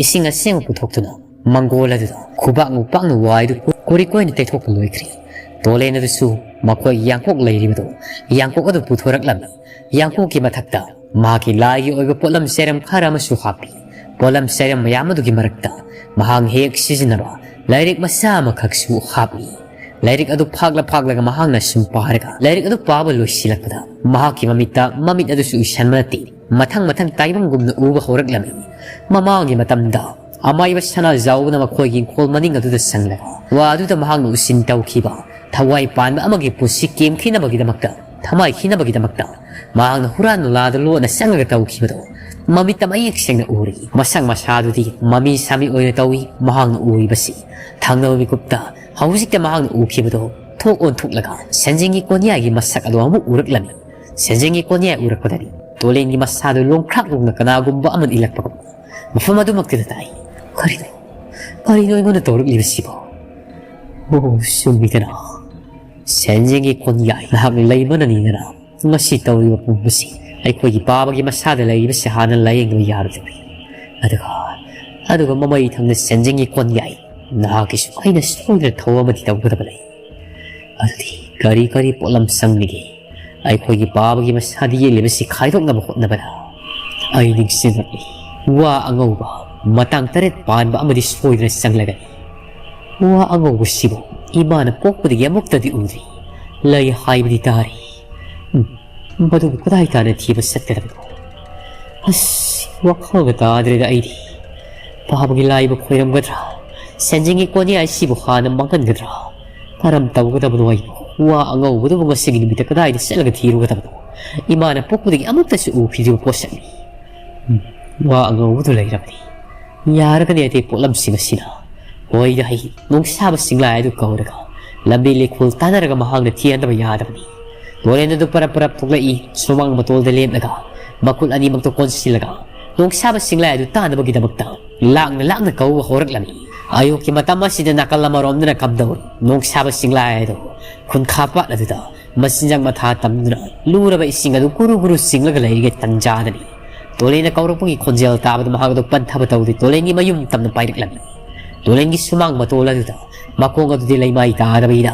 ꯏꯁꯤꯡ ꯑꯁꯦꯡꯕ ꯄꯨꯊꯣꯛꯇꯨꯅ ꯃꯪꯒꯣꯜ ꯑꯗꯨꯗ ꯈꯨꯕꯥꯛ ꯃꯨꯛꯄꯥꯛꯅ ꯋꯥꯏꯗꯨ ꯀꯨꯔꯤ ꯀꯣꯏꯅ ꯇꯩꯊꯣꯛꯄ ꯂꯣꯏꯈ꯭ꯔꯦ꯫ ꯇꯣꯂꯦꯟ ꯑꯗꯨꯁꯨ ꯃꯈꯣꯏꯒꯤ ꯌꯥꯡꯀꯣꯛ ꯂꯩꯔꯤꯕꯗꯨ, ꯌꯥꯡꯀꯣꯛ ꯑꯗꯨ ꯄꯨꯊꯣꯔꯛꯂꯝꯃꯤ꯫ ꯌꯥꯡꯀꯣꯛꯀꯤ ꯃꯊꯛꯇ ꯃꯍꯥꯛꯀꯤ ꯂꯥꯏꯒꯤ ꯑꯣꯏꯕ ꯄꯣꯠꯂꯝ ꯆꯩꯔꯝ ꯈꯔ ꯑꯃꯁꯨ ꯍꯥꯞꯄꯤ꯫ ꯄꯣꯠꯂꯝ ꯆꯩꯔꯝ ꯃꯌꯥꯝ ꯑꯗꯨꯒꯤ ꯃꯔꯛꯇ ꯃꯍꯥꯛꯅ ꯍꯦꯛ ꯁꯤꯖꯤꯟꯅꯕ ꯂꯥꯏꯔꯤꯛ ꯃꯆꯥ ꯑꯃꯈꯛꯁꯨ ꯍꯥꯞꯂꯤ꯫ ꯂꯥꯏꯔꯤꯛ ꯑꯗꯨ ꯐꯥꯛꯂ ꯐꯥꯛꯂꯒ ꯃꯍꯥꯛꯅ ꯁꯨꯝ ꯄꯥꯔꯒ, ꯂꯥꯏꯔꯤꯛ ꯑꯗꯨ ꯄꯥꯕ ꯂꯣꯏꯁꯤꯜꯂꯛꯄꯗ ꯃꯍꯥꯛꯀꯤ ꯃꯃꯤꯠꯇ ꯃꯃꯤꯠ ꯑꯗꯨꯁꯨ ꯎꯏꯁꯟꯕ ꯅꯠꯇꯦ, ꯃꯊꯪ ꯃꯊꯪ ꯇꯥꯏꯕꯪꯒꯨꯝꯅ ꯎꯕ ꯍꯧꯔꯛꯂꯝꯃꯤ꯫ ꯃꯃꯥꯡꯒꯤ ꯃꯇꯝꯗ ꯑꯃꯥꯏꯕ ꯁꯅꯥꯖꯥꯎꯕꯅ ꯃꯈꯣꯏꯒꯤ ꯏꯪꯈꯣꯜ ꯃꯅꯤꯡ ꯑꯗꯨꯗ ꯆꯪꯂꯒ ꯋꯥ ꯑꯗꯨꯗ ꯃꯍꯥꯛꯅ ꯎꯁꯤꯟ ꯇꯧꯈꯤꯕ ꯊꯋꯥꯏ ꯄꯥꯟꯕ ꯑꯃꯒꯤ ꯄꯨꯟꯁꯤ ꯀꯦꯝꯈꯤꯅꯕꯒꯤꯗꯃꯛꯇ ꯊꯃꯥꯏ ꯈꯤꯅꯕꯒꯤꯗꯃꯛꯇ ꯃꯍꯥꯛꯅ ꯍꯨꯔꯥꯟꯕ ꯂꯥꯗ ꯂꯣꯠꯅ ꯆꯪꯉꯒ ꯇꯧꯈꯤꯕꯗꯣ ꯃꯃꯤꯠꯇ ꯃꯌꯦꯛ ꯁꯦꯡꯅ ꯎꯔꯤ꯫ ꯃꯁꯛ ꯃꯁꯥꯗꯨꯗꯤ ꯃꯃꯤ ꯁꯥꯃꯤ ꯑꯣꯏꯅ ꯇꯧꯏ꯫ ꯃꯍꯥꯛꯅ ꯎꯔꯤꯕꯁꯤ ꯊꯪꯅꯕ ꯃꯤꯀꯨꯞꯇ ꯍꯧꯖꯤꯛꯇ ꯃꯍꯥꯛꯅ ꯎꯈꯤꯕꯗꯣ ꯊꯣꯛ ꯑꯣꯟꯊꯣꯛꯂꯒ ꯁꯦꯟꯖꯦꯡꯒꯤ ꯀꯣꯟꯌꯥꯏꯒꯤ ꯃꯁꯛ ꯑꯗꯨ ꯑꯃꯨꯛ ꯎꯔꯛꯂꯝꯃꯤ꯫ ꯁꯦꯟꯖꯦꯡꯒꯤ ꯀꯣꯟꯌꯥꯏ ꯎꯔꯛꯄꯗꯗꯤ ꯇꯣꯂꯦꯟꯒꯤ ꯃꯁꯥꯗꯨ ꯂꯣꯡꯈ꯭ꯔꯥꯛ ꯂꯣꯡꯅ ꯀꯅꯥꯒꯨꯝꯕ ꯑꯃꯅ ꯏꯜꯂꯛꯄꯒꯨꯝ ꯃꯐꯝ ꯑꯗꯨꯃꯛꯇꯨꯗ ꯇꯥꯏ꯫ "ꯀꯔꯤꯅꯣ? ꯀꯔꯤꯅꯣ ꯑꯩꯉꯣꯟꯗ ꯇꯧꯔꯛꯂꯤꯕꯁꯤꯕꯣ? ꯑꯣ, ꯆꯨꯝꯃꯤꯗꯅ꯫ ꯁꯦꯟꯖꯦꯡꯒꯤ ꯀꯣꯟꯌꯥꯏ ꯅꯍꯥꯛ ꯂꯩꯃꯅꯅꯤꯗꯅ꯫ ꯉꯁꯤ ꯇꯧꯔꯤꯕ ꯄꯨꯝꯕꯁꯤ ꯑꯩꯈꯣꯏꯒꯤ ꯄꯥꯕꯒꯤ ꯃꯁꯥꯗ ꯂꯩꯔꯤꯕꯁꯤ ꯍꯥꯟꯅ ꯂꯥꯌꯦꯡꯗꯕ ꯌꯥꯔꯣꯏꯗꯧꯔꯤ꯫ ꯑꯗꯨꯒ, ꯑꯗꯨꯒ ꯃꯃꯩ ꯊꯪꯅ ꯁꯦꯟꯖꯦꯡꯒꯤ ꯀꯣꯟꯌꯥꯏ ꯅꯍꯥꯛꯀꯤꯁꯨ ꯑꯩꯅ ꯁꯣꯏꯗꯅ ꯊꯧ ꯑꯃꯗꯤ ꯇꯧꯒꯗꯕ ꯂꯩ꯫ ꯑꯗꯨꯗꯤ ꯀꯔꯤ ꯀꯔꯤ ꯄꯣꯠꯂꯝ ꯆꯪꯂꯤꯒꯦ? ꯑꯩꯈꯣꯏꯒꯤ ꯄꯥꯕꯒꯤ ꯃꯁꯥꯗ ꯌꯦꯛꯂꯤꯕꯁꯤ ꯈꯥꯏꯗꯣꯛꯅꯕ ꯍꯣꯠꯅꯕꯗ ꯑꯩ ꯅꯤꯡꯁꯤꯡꯂꯛꯂꯤ꯫ ꯋꯥ ꯑꯉꯧꯕ ꯃꯇꯥꯡ ꯇꯔꯦꯠ ꯄꯥꯟꯕ ꯑꯃꯗꯤ ꯁꯣꯏꯗꯅ ꯆꯪꯂꯒꯅꯤ꯫ ꯋꯥ ꯑꯉꯧꯕꯁꯤꯕꯨ ꯏꯃꯥꯅ ꯄꯣꯛꯄꯗꯒꯤ ꯑꯃꯨꯛꯇꯗꯤ ꯎꯗ꯭ꯔꯤ꯫ ꯂꯩ ꯍꯥꯏꯕꯗꯤ ꯇꯥꯔꯤ꯫ ꯎꯝ, ꯃꯗꯨꯕꯨ ꯀꯗꯥꯏ ꯇꯥꯟꯅ ꯊꯤꯕ ꯆꯠꯀꯗꯕꯅꯣ? ꯑꯁ, ꯋꯥꯈꯜꯒ ꯇꯥꯗ꯭ꯔꯦꯗ ꯑꯩꯗꯤ꯫ ꯄꯥꯕꯒꯤ ꯂꯥꯏꯕꯨ ꯈꯣꯏꯔꯝꯒꯗ꯭ꯔꯥ? ꯁꯦꯟꯖꯦꯡꯒꯤ ꯀꯣꯟꯌꯥꯏꯁꯤꯕꯨ ꯍꯥꯟꯅ ꯃꯥꯡꯍꯟꯒꯗ꯭ꯔꯥ? ꯀꯔꯝ ꯇꯧꯒꯗꯕꯅꯣ ꯑꯩꯕꯨ? ꯋꯥ ꯑꯉꯧꯕꯗꯨꯕꯨ ꯉꯁꯤꯒꯤ ꯅꯨꯃꯤꯠꯇ ꯀꯗꯥꯏꯗ ꯆꯠꯂꯒ ꯊꯤꯔꯨꯒꯗꯕꯅꯣ? ꯏꯃꯥꯅ ꯄꯣꯛꯄꯗꯒꯤ ꯑꯃꯨꯛꯇꯁꯨ ꯎꯈꯤꯗ꯭ꯔꯤꯕ ꯄꯣꯠꯁꯛꯅꯤ꯫ ꯎꯝ, ꯋꯥ ꯑꯉꯧꯕꯗꯨ ꯂꯩꯔꯕꯗꯤ ꯌꯥꯔꯒꯅꯤ ꯑꯇꯩ ꯄꯣꯠꯂꯝꯁꯤꯡ ꯑꯁꯤꯅ꯫ ꯍꯣꯏꯗ ꯍꯩ, ꯅꯣꯡꯁꯥꯕ ꯆꯤꯡꯂꯥꯏ ꯑꯗꯨ ꯀꯧꯔꯒ ꯂꯝꯕꯤ ꯂꯩꯈꯣꯜ ꯇꯥꯟꯅꯔꯒ ꯃꯍꯥꯛꯅ ꯊꯤꯍꯟꯗꯕ ꯌꯥꯗꯕꯅꯤ꯫ ꯇꯣꯔꯦꯟ ꯑꯗꯨ ꯄꯔꯞ ꯄꯔꯞ ꯊꯣꯛꯂꯛꯏ꯫ ꯁꯨꯃꯥꯡ ꯃꯇꯣꯜꯗ ꯂꯦꯞꯂꯒ ꯃꯈꯨꯠ ꯑꯅꯤꯃꯛꯇ ꯀꯣꯟꯁꯤꯜꯂꯒ ꯅꯣꯡꯁꯥꯕ ꯆꯤꯡꯂꯥꯏ ꯑꯗꯨ ꯇꯥꯟꯅꯕꯒꯤꯗꯃꯛꯇ ꯂꯥꯡꯅ ꯂꯥꯡꯅ ꯀꯧꯕ ꯍꯧꯔꯛꯂꯝꯃꯤ꯫ ꯑꯌꯨꯛꯀꯤ ꯃꯇꯝ ꯑꯁꯤꯗ ꯅꯥꯀꯜ ꯑꯃꯔꯣꯝꯗꯅ ꯀꯝꯗꯧꯔꯤ? ꯅꯣꯡꯁꯥꯕ ꯆꯤꯡꯂꯥꯏ ꯑꯗꯨ ꯈꯨꯟꯈꯥ ꯄꯥꯠ ꯑꯗꯨꯗ ꯃꯆꯤꯟꯖꯥꯛ ꯃꯊꯥ ꯇꯝꯗꯨꯅ ꯂꯨꯔꯕ ꯏꯁꯤꯡ ꯑꯗꯨ ꯒꯨꯔꯨ ꯒꯨꯔꯨ ꯆꯤꯡꯂꯒ ꯂꯩꯔꯤꯉꯩ ꯇꯟꯖꯥꯗꯅꯤ꯫ ꯇꯣꯂꯦꯅ ꯀꯧꯔꯛꯄꯒꯤ ꯈꯣꯟꯖꯦꯜ ꯇꯥꯕꯗ ꯃꯍꯥꯛ ꯑꯗꯨ ꯄꯟꯊꯕ ꯇꯧꯗꯦ꯫ ꯇꯣꯂꯦꯟꯒꯤ ꯃꯌꯨꯝ ꯇꯝꯅ ꯄꯥꯏꯔꯛꯂꯝꯃꯤ꯫ ꯇꯣꯂꯦꯟꯒꯤ ꯁꯨꯃꯥꯡ ꯃꯇꯣꯜ ꯑꯗꯨꯗ ꯃꯈꯣꯡ ꯑꯗꯨꯗꯤ ꯂꯩꯃꯥꯏ ꯇꯥꯗꯕꯤꯗ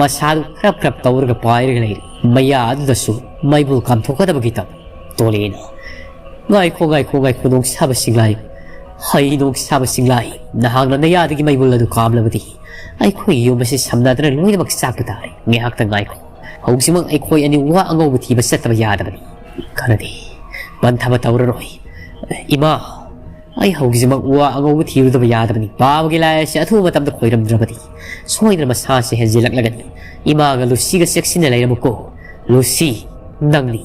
ꯃꯁꯥꯗꯨ ꯈ꯭ꯔꯞ ꯈ꯭ꯔꯞ ꯇꯧꯔꯒ ꯄꯥꯏꯔꯒ ꯂꯩꯔꯤ꯫ ꯃꯌꯥ ꯑꯗꯨꯗꯁꯨ ꯃꯩꯕꯨꯜ ꯀꯥꯝꯊꯣꯛꯀꯗꯕꯒꯤ ꯇꯧ꯫ ꯇꯣꯂꯦꯅ, "ꯉꯥꯏꯈꯣ, ꯉꯥꯏꯈꯣ, ꯉꯥꯏꯈꯣ, ꯅꯣꯡꯁꯥꯕ ꯆꯤꯡꯂꯥꯏ꯫ ꯍꯩ, ꯅꯣꯡꯁꯥꯕ ꯆꯤꯡꯂꯥꯏ, ꯅꯍꯥꯛꯅ ꯅꯌꯥꯗꯒꯤ ꯃꯩꯕꯨꯜ ꯑꯗꯨ ꯀꯥꯝꯂꯕꯗꯤ ꯑꯩꯈꯣꯏꯒꯤ ꯌꯨꯝ ꯑꯁꯤ ꯁꯝꯅꯗꯅ ꯂꯣꯏꯅꯃꯛ ꯆꯥꯛꯄ ꯇꯥꯔꯦ꯫ ꯉꯥꯏꯍꯥꯛꯇ ꯉꯥꯏꯈꯣ꯫ ꯍꯧꯖꯤꯛꯃꯛ ꯑꯩꯈꯣꯏ ꯑꯅꯤ ꯋꯥ ꯑꯉꯧꯕ ꯊꯤꯕ ꯆꯠꯇꯕ ꯌꯥꯗꯕꯅꯤ꯫ ꯈꯔꯗꯤ ꯄꯟꯊꯕ ꯇꯧꯔꯔꯣꯏ꯫ ꯏꯃꯥ, ꯑꯩ ꯍꯧꯖꯤꯛꯃꯛ ꯋꯥ ꯑꯉꯧꯕ ꯊꯤꯔꯨꯗꯕ ꯌꯥꯗꯕꯅꯤ꯫ ꯄꯥꯕꯒꯤ ꯂꯥꯏ ꯑꯁꯤ ꯑꯊꯨꯕ ꯃꯇꯝꯗ ꯈꯣꯏꯔꯝꯗ꯭ꯔꯕꯗꯤ ꯁꯣꯏꯗꯅ ꯃꯁꯥꯁꯤ ꯍꯦꯟꯖꯤꯜꯂꯛꯂꯒꯅꯤ꯫ ꯏꯃꯥꯒ ꯂꯨꯁꯤꯒ ꯆꯦꯛꯁꯤꯟꯅ ꯂꯩꯔꯝꯃꯨꯀꯣ꯫ "ꯂꯨꯁꯤ, ꯅꯪꯅꯤ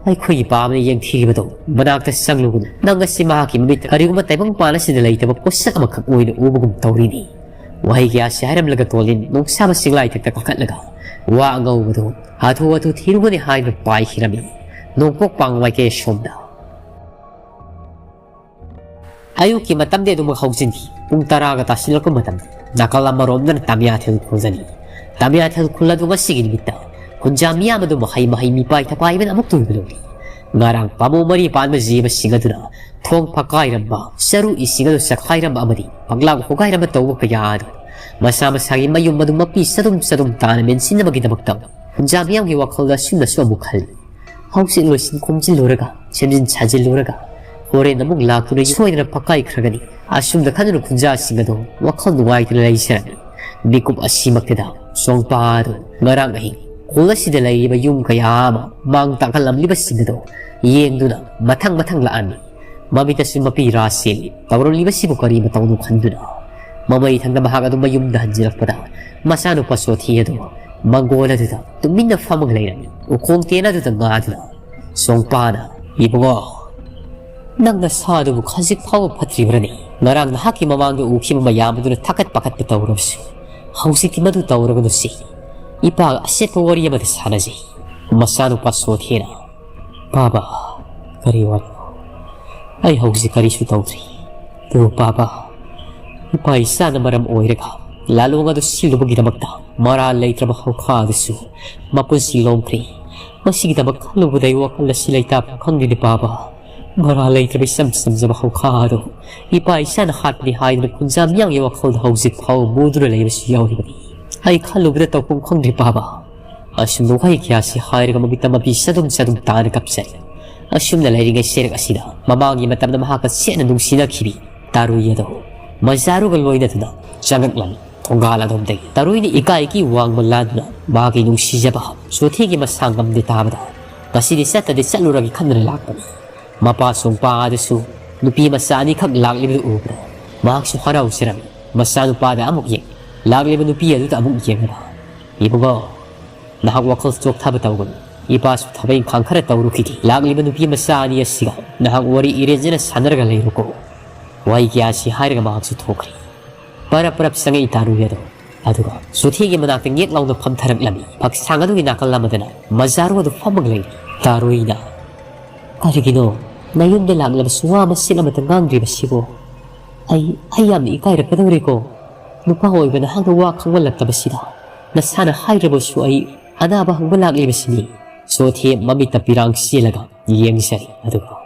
ꯑꯩꯈꯣꯏꯒꯤ ꯄꯥꯝꯅ ꯌꯦꯡꯊꯤꯔꯤꯕꯗꯣ꯫ ꯃꯅꯥꯛꯇ ꯆꯪꯂꯨꯒꯅꯨ꯫ ꯅꯪ ꯑꯁꯤ ꯃꯍꯥꯛꯀꯤ ꯃꯃꯤꯠꯇ ꯀꯔꯤꯒꯨꯝꯕ ꯇꯥꯏꯕꯪꯄꯥꯟ ꯑꯁꯤꯗ ꯂꯩꯇꯕ ꯄꯣꯠꯁꯛ ꯑꯃꯈꯛ ꯑꯣꯏꯅ ꯎꯕꯒꯨꯝ ꯇꯧꯔꯤꯅꯤ"꯫ ꯋꯥꯍꯩ ꯀꯌꯥꯁꯤ ꯍꯥꯏꯔꯝꯂꯒ ꯇꯣꯂꯤꯟ ꯅꯣꯡꯁꯥꯕ ꯆꯤꯡꯂꯥꯏ ꯊꯛꯇ ꯀꯥꯈꯠꯂꯒ ꯋꯥ ꯑꯉꯧꯕꯗꯨ ꯍꯥꯊꯨ ꯍꯥꯊꯨ ꯊꯤꯔꯨꯒꯅꯤ ꯍꯥꯏꯗꯨꯅ ꯄꯥꯏꯈꯤꯔꯝꯃꯤ꯫ ꯅꯣꯡꯄꯣꯛ ꯄꯥꯡ ꯃꯥꯏꯀꯩ ꯑꯁꯣꯝꯗ꯫ ꯑꯌꯨꯛꯀꯤ ꯃꯇꯝꯗꯤ ꯑꯗꯨꯃꯛ ꯍꯧꯖꯤꯟꯈꯤ꯫ ꯄꯨꯡ ꯇꯔꯥꯒ ꯇꯥꯁꯤꯜꯂꯛꯄ ꯃꯇꯝꯗ ꯅꯥꯀꯜ ꯑꯃꯔꯣꯝꯗꯅ ꯇꯥꯃꯤꯌꯥꯊꯦꯜ ꯈꯨꯜꯗꯅꯤ꯫ ꯇꯥꯃꯤꯌꯥꯊꯦꯜ ꯈꯨꯜ ꯑꯗꯨ ꯉꯁꯤꯒꯤ ꯅꯨꯃꯤꯠꯇ ꯈꯨꯟꯖꯥ ꯃꯤꯌꯥꯝ ꯑꯗꯨ ꯃꯍꯩ ꯃꯍꯩ ꯃꯤꯄꯥꯏ ꯊꯄꯥꯏꯕꯅ ꯑꯃꯨꯛ ꯇꯣꯏꯕ ꯂꯧꯔꯤ꯫ ꯉꯔꯥꯡ ꯄꯥꯝꯕꯣꯝ ꯃꯔꯤ ꯄꯥꯟꯕ ꯖꯤꯕꯁꯤꯡ ꯑꯗꯨꯅ ꯊꯣꯡ ꯐꯛꯀꯥꯏꯔꯝꯕ, ꯆꯔꯨ ꯏꯁꯤꯡ ꯑꯗꯨ ꯆꯈꯥꯏꯔꯝꯕ ꯑꯃꯗꯤ ꯄꯛꯂꯥꯡ ꯍꯣꯒꯥꯏꯔꯝꯕ ꯇꯧꯕ ꯀꯌꯥ ꯑꯗꯨ ꯃꯁꯥ ꯃꯁꯥꯒꯤ ꯃꯌꯨꯝ ꯑꯗꯨ ꯃꯄꯤ ꯆꯗꯨꯝ ꯆꯗꯨꯝ ꯇꯥꯅ ꯃꯦꯟꯁꯤꯟꯅꯕꯒꯤꯗꯃꯛꯇ ꯈꯨꯟꯖꯥ ꯃꯤꯌꯥꯝꯒꯤ ꯋꯥꯈꯜꯗ ꯑꯁꯨꯝꯅꯁꯨ ꯑꯃꯨꯛ ꯈꯜꯂꯤ꯫ ꯍꯧꯖꯤꯛ ꯂꯣꯏꯁꯤꯟ ꯈꯣꯝꯖꯤꯜꯂꯨꯔꯒ, ꯁꯦꯝꯖꯤꯟ ꯁꯥꯖꯤꯜꯂꯨꯔꯒ, ꯍꯣꯔꯦꯟ ꯑꯃꯨꯛ ꯂꯥꯛꯇꯨꯅ ꯁꯣꯏꯗꯅ ꯐꯛꯀꯥꯏꯈ꯭ꯔꯒꯅꯤ꯫ ꯑꯁꯨꯝꯅ ꯈꯟꯗꯨꯅ ꯈꯨꯟꯖꯥꯁꯤꯡ ꯑꯗꯨ ꯋꯥꯈꯜ ꯅꯨꯡꯉꯥꯏꯇꯅ ꯂꯩꯖꯔꯝꯃꯤ꯫ ꯃꯤꯀꯨꯞ ꯑꯁꯤꯃꯛꯇꯗ ꯁꯣꯡꯄꯥ ꯑꯗꯨ ꯉꯔꯥꯡ ꯑꯍꯤꯡ ꯈꯨꯜ ꯑꯁꯤꯗ ꯂꯩꯔꯤꯕ ꯌꯨꯝ ꯀꯌꯥ ꯑꯃ ꯃꯥꯡ ꯇꯥꯛꯍꯜꯂꯝꯂꯤꯕꯁꯤꯡ ꯑꯗꯨ ꯌꯦꯡꯗꯨꯅ ꯃꯊꯪ ꯃꯊꯪ ꯂꯥꯛꯑꯝꯃꯤ꯫ ꯃꯃꯤꯠꯇꯁꯨ ꯃꯄꯤ ꯔꯥ ꯆꯦꯜꯂꯤ꯫ ꯇꯧꯔꯝꯂꯤꯕꯁꯤꯕꯨ ꯀꯔꯤ ꯃꯇꯧꯅꯣ ꯈꯟꯗꯨꯅ ꯃꯃꯩ ꯊꯪꯗ ꯃꯍꯥꯛ ꯑꯗꯨ ꯃꯌꯨꯝꯗ ꯍꯟꯖꯤꯜꯂꯛꯄꯗ ꯃꯆꯥꯅꯨꯄꯥ ꯆꯣꯊꯤ ꯑꯗꯨ ꯃꯪꯒꯣꯜ ꯑꯗꯨꯗ ꯇꯨꯃꯤꯟꯅ ꯐꯝꯃꯒ ꯂꯩꯔꯝꯃꯤ꯫ ꯎꯈꯣꯡ ꯇꯦꯟ ꯑꯗꯨꯗ ꯉꯥꯗꯨꯅ ꯁꯣꯡꯄꯥꯅ, "ꯏꯕꯨꯡꯉꯣ, ꯅꯪ ꯅꯁꯥꯗꯨꯕꯨ ꯈꯖꯤꯛ ꯐꯥꯎꯕ ꯐꯠꯇ꯭ꯔꯤꯕ꯭ꯔꯅꯦ? ꯉꯔꯥꯡ ꯅꯍꯥꯛꯀꯤ ꯃꯃꯥꯡꯗ ꯎꯈꯤꯕ ꯃꯌꯥꯝ ꯑꯗꯨꯅ ꯊꯥꯀꯠ ꯄꯥꯈꯠꯄ ꯇꯧꯔꯕꯁꯨ ꯍꯧꯖꯤꯛꯇꯤ ꯃꯗꯨ ꯇꯧꯔꯒꯅꯨꯁꯤ꯫ ꯏꯄꯥꯒ ꯑꯆꯦꯠꯄ ꯋꯥꯔꯤ ꯑꯃꯗ ꯁꯥꯟꯅꯖꯩ"꯫ ꯃꯆꯥꯅꯨꯄꯥ ꯁꯣꯊꯦꯅ, "ꯄꯥꯕ, ꯀꯔꯤ ꯋꯥꯔꯤꯅꯣ? ꯑꯩ ꯍꯧꯖꯤꯛ ꯀꯔꯤꯁꯨ ꯇꯧꯗ꯭ꯔꯤ꯫ ꯑꯗꯨꯕꯨ ꯄꯥꯕ, ꯏꯄꯥ ꯏꯆꯥꯅ ꯃꯔꯝ ꯑꯣꯏꯔꯒ ꯂꯥꯂꯣꯡ ꯑꯗꯨ ꯁꯤꯜꯂꯨꯕꯒꯤꯗꯃꯛꯇ ꯃꯔꯥꯜ ꯂꯩꯇ꯭ꯔꯕ ꯍꯧꯈꯥ ꯑꯗꯨꯁꯨ ꯃꯄꯨꯟꯁꯤ ꯂꯣꯝꯈ꯭ꯔꯦ꯫ ꯃꯁꯤꯒꯤꯗꯃꯛ ꯈꯜꯂꯨꯕꯗ ꯑꯩ ꯋꯥꯈꯜ ꯑꯁꯤ ꯂꯩꯇꯥꯐꯝ ꯈꯪꯗꯦꯅꯦ ꯄꯥꯕ꯫ ꯃꯔꯥꯜ ꯂꯩꯇ꯭ꯔꯕ ꯏꯆꯝ ꯆꯝꯖꯕ ꯍꯧꯈꯥ ꯑꯗꯨ ꯏꯄꯥ ꯏꯆꯥꯅ ꯍꯥꯠꯄꯅꯤ ꯍꯥꯏꯗꯨꯅ ꯈꯨꯟꯖꯥ ꯃꯤꯌꯥꯝꯒꯤ ꯋꯥꯈꯜꯗ ꯍꯧꯖꯤꯛ ꯐꯥꯎꯕ ꯃꯨꯗꯨꯅ ꯂꯩꯕꯁꯨ ꯌꯥꯎꯔꯤꯕꯅꯤ꯫ ꯑꯩ ꯈꯜꯂꯨꯕꯗ ꯇꯧꯐꯝ ꯈꯪꯗ꯭ꯔꯦ ꯄꯥꯕ"꯫ ꯑꯁꯨꯝꯅ ꯋꯥꯍꯩ ꯀꯌꯥꯁꯤ ꯍꯥꯏꯔꯒ ꯃꯃꯤꯠꯇ ꯃꯄꯤ ꯆꯗꯨꯝ ꯆꯗꯨꯝ ꯇꯥꯅ ꯀꯞꯆꯔꯤ꯫ ꯑꯁꯨꯝꯅ ꯂꯩꯔꯤꯉꯩ ꯆꯩꯔꯛ ꯑꯁꯤꯗ ꯃꯃꯥꯡꯒꯤ ꯃꯇꯝꯗ ꯃꯍꯥꯛꯀ ꯆꯦꯠꯅ ꯅꯨꯡꯁꯤꯅꯈꯤꯕꯤ ꯇꯥꯔꯨꯏ ꯑꯗꯣ ꯃꯖꯥꯔꯨꯒ ꯂꯣꯏꯅꯗꯨꯅ ꯆꯪꯂꯛꯂꯝꯃꯤ꯫ ꯊꯣꯡꯒꯥꯜ ꯑꯗꯣꯝꯗꯒꯤ ꯇꯥꯔꯨꯏꯅ ꯏꯀꯥꯏ ꯏꯀꯤ ꯋꯥꯡꯃ ꯂꯥꯟꯗꯨꯅ ꯃꯥꯒꯤ ꯅꯨꯡꯁꯤꯖꯕ ꯆꯣꯊꯦꯒꯤ ꯃꯁꯥ ꯉꯝꯗꯦ ꯇꯥꯕꯗ ꯉꯁꯤꯗꯤ ꯆꯠꯇꯗꯤ ꯆꯠꯂꯨꯔꯒꯦ ꯈꯟꯗꯨꯅ ꯂꯥꯛꯄꯅꯤ꯫ ꯃꯄꯥ ꯁꯣꯡꯄꯥ ꯑꯗꯨꯁꯨ ꯅꯨꯄꯤ ꯃꯆꯥ ꯑꯅꯤꯈꯛ ꯂꯥꯛꯂꯤꯕꯗꯨ ꯎꯕꯗ ꯃꯍꯥꯛꯁꯨ ꯍꯔꯥꯎꯖꯔꯝꯃꯤ꯫ ꯃꯆꯥꯅꯨꯄꯥꯗ ꯑꯃꯨꯛ ꯌꯦꯡ, ꯂꯥꯛꯂꯤꯕ ꯅꯨꯄꯤ ꯑꯗꯨꯗ ꯑꯃꯨꯛ ꯌꯦꯡꯂꯒ, "ꯏꯕꯨꯡꯉꯣ, ꯅꯍꯥꯛ ꯋꯥꯈꯜ ꯆꯣꯛꯊꯕ ꯇꯧꯒꯅꯨ꯫ ꯏꯄꯥꯁꯨ ꯊꯕꯛ ꯏꯪꯈꯥꯡ ꯈꯔ ꯇꯧꯔꯨꯈꯤꯒꯦ꯫ ꯂꯥꯛꯂꯤꯕ ꯅꯨꯄꯤ ꯃꯆꯥ ꯑꯅꯤ ꯑꯁꯤꯒ ꯅꯍꯥꯛ ꯋꯥꯔꯤ ꯏꯔꯦꯟꯖꯅ ꯁꯥꯟꯅꯔꯒ ꯂꯩꯔꯨꯀꯣ꯫ ꯋꯥꯍꯩ ꯀꯌꯥꯁꯤ ꯍꯥꯏꯔꯒ ꯃꯍꯥꯛꯁꯨ ꯊꯣꯛꯈ꯭ꯔꯦ꯫ ꯄꯔꯞ ꯄꯔꯞ ꯆꯪꯉꯛꯏ ꯇꯥꯔꯨꯏ ꯑꯗꯣ꯫ ꯑꯗꯨꯒ ꯆꯣꯊꯦꯒꯤ ꯃꯅꯥꯛꯇ ꯉꯦꯛ ꯂꯥꯎꯅ ꯐꯝꯊꯔꯛꯂꯝꯃꯤ꯫ ꯐꯛꯁꯥꯡ ꯑꯗꯨꯒꯤ ꯅꯥꯀꯜ ꯑꯃꯗꯅ ꯃꯖꯥꯔꯨ ꯑꯗꯨ ꯐꯝꯃꯒ ꯂꯩꯔꯤ꯫ ꯇꯥꯔꯨꯏꯅ, "ꯀꯔꯤꯒꯤꯅꯣ ꯅꯌꯨꯝꯗ ꯂꯥꯛꯂꯕꯁꯨ ꯋꯥ ꯃꯆꯦꯠ ꯑꯃꯠꯇ ꯉꯥꯡꯗ꯭ꯔꯤꯕꯁꯤꯕꯣ? ꯑꯩ, ꯑꯩ ꯌꯥꯝꯅ ꯏꯀꯥꯏꯔꯛꯀꯗꯧꯔꯦꯀꯣ꯫ ꯅꯨꯄꯥ ꯑꯣꯏꯕ ꯅꯍꯥꯛꯅ ꯋꯥ ꯈꯪꯃꯜꯂꯛꯇꯕꯁꯤꯗ ꯅꯁꯥꯅ ꯍꯥꯏꯗ꯭ꯔꯕꯁꯨ ꯑꯩ ꯑꯅꯥꯕ ꯍꯪꯕ ꯂꯥꯛꯂꯤꯕꯁꯤꯅꯤ꯫" ꯆꯣꯊꯦ ꯃꯃꯤꯠꯇ ꯄꯤꯔꯥꯡ ꯆꯦꯜꯂꯒ ꯌꯦꯡꯖꯔꯤ꯫ ꯑꯗꯨꯒ,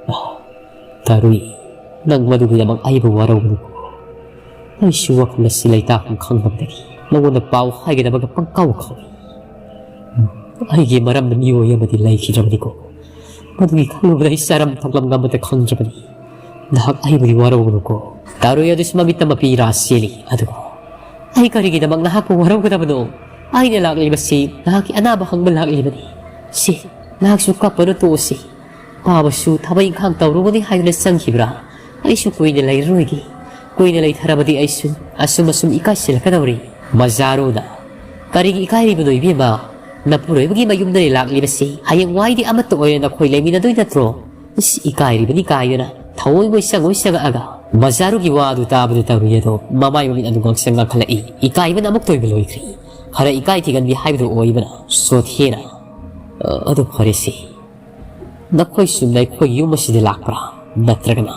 "ꯑꯥ, ꯇꯥꯔꯨꯏ, ꯅꯪ ꯃꯗꯨꯒꯤꯗꯃꯛ ꯑꯩꯕꯨ ꯋꯥꯔꯧꯒꯅꯨꯀꯣ꯫ ꯑꯩꯁꯨ ꯋꯥꯈꯜ ꯑꯁꯤ ꯂꯩꯇꯥꯐꯝ ꯈꯪꯗꯕꯗꯒꯤ ꯅꯉꯣꯟꯗ ꯄꯥꯎ ꯍꯥꯏꯒꯗꯕꯒ ꯄꯪꯀꯥꯎ ꯀꯥꯎꯏ꯫ ꯑꯩꯒꯤ ꯃꯔꯝꯅ ꯃꯤꯑꯣꯏ ꯑꯃꯗꯤ ꯂꯩꯈꯤꯗ꯭ꯔꯕꯅꯤꯀꯣ꯫ ꯃꯗꯨꯒꯤ ꯈꯜꯂꯨꯕꯗ ꯑꯩ ꯆꯥꯔꯝ ꯊꯛꯂꯝ ꯑꯃꯠꯇ ꯈꯪꯗ꯭ꯔꯕꯅꯤ꯫ ꯅꯍꯥꯛ ꯑꯩꯕꯨꯗꯤ ꯋꯥꯔꯧꯒꯅꯨꯀꯣ꯫" ꯇꯥꯔꯨꯏ ꯑꯗꯨꯁꯨ ꯃꯃꯤꯠꯇ ꯃꯄꯤ ꯏꯔꯥ ꯆꯦꯜꯂꯤ꯫ ꯑꯗꯨꯒ, "ꯑꯩ ꯀꯔꯤꯒꯤꯗꯃꯛ ꯅꯍꯥꯛꯄꯨ ꯋꯥꯔꯧꯒꯗꯕꯅꯣ? ꯑꯩꯅ ꯂꯥꯛꯂꯤꯕꯁꯤ ꯅꯍꯥꯛꯀꯤ ꯑꯅꯥꯕ ꯍꯪꯕ ꯂꯥꯛꯂꯤꯕꯅꯤ꯫ ꯁꯤ, ꯅꯍꯥꯛꯁꯨ ꯀꯞꯄꯅ ꯇꯣꯛꯑꯁꯤ꯫ ꯄꯥꯕꯁꯨ ꯊꯕꯛ ꯏꯪꯈꯥꯡ ꯇꯧꯔꯨꯒꯅꯤ ꯍꯥꯏꯗꯨꯅ ꯆꯪꯈꯤꯕ꯭ꯔꯥ? ꯑꯩꯁꯨ ꯀꯨꯏꯅ ꯂꯩꯔꯔꯣꯏꯒꯦ꯫ ꯀꯨꯏꯅ ꯂꯩꯊꯔꯕꯗꯤ ꯑꯩꯁꯨ ꯑꯁꯨꯝ ꯑꯁꯨꯝ ꯏꯀꯥꯏꯁꯤꯜꯂꯛꯀꯗꯧꯔꯤ꯫" ꯃꯖꯥꯔꯨꯅ, "ꯀꯔꯤꯒꯤ ꯏꯀꯥꯏꯔꯤꯕꯅꯣ ꯏꯕꯦꯝꯃ? ꯅꯄꯨꯔꯣꯏꯕꯒꯤ ꯃꯌꯨꯝꯗꯅꯤ ꯂꯥꯛꯂꯤꯕꯁꯤ꯫ ꯍꯌꯦꯡꯋꯥꯏꯗꯤ ꯑꯃꯠꯇ ꯑꯣꯏꯅ ꯅꯈꯣꯏ ꯂꯩꯃꯤꯟꯅꯗꯣꯏ ꯅꯠꯇ꯭ꯔꯣ? ꯏꯁ, ꯏꯀꯥꯏꯔꯤꯕꯅꯤ ꯀꯥꯏꯗꯅ ꯊꯑꯣꯏ ꯃꯣꯏ ꯆꯪꯉꯣꯏ ꯆꯪꯉꯛꯑꯒ꯫" ꯃꯖꯥꯔꯨꯒꯤ ꯋꯥ ꯑꯗꯨ ꯇꯥꯕꯗ ꯇꯥꯔꯨꯏ ꯑꯗꯣ ꯃꯃꯥꯏ ꯃꯃꯤꯠ ꯑꯗꯨ ꯉꯥꯡꯁꯪ ꯉꯥꯡꯈꯠꯂꯛꯏ꯫ ꯏꯀꯥꯏꯕꯅ ꯑꯃꯨꯛ ꯇꯣꯏꯕ ꯂꯣꯏꯈ꯭ꯔꯦ꯫ ꯈꯔ ꯏꯀꯥꯏ ꯊꯤꯒꯟꯕꯤ ꯍꯥꯏꯕꯗꯨ ꯑꯣꯏꯕꯅ ꯆꯣꯊꯦꯅ, "ꯑ, ꯑꯗꯨ ꯐꯔꯦꯁꯦ꯫ ꯅꯈꯣꯏꯁꯨ ꯅꯈꯣꯏ ꯌꯨꯝ ꯑꯁꯤꯗ ꯂꯥꯛꯄ꯭ꯔꯥ? ꯅꯠꯇ꯭ꯔꯒꯅ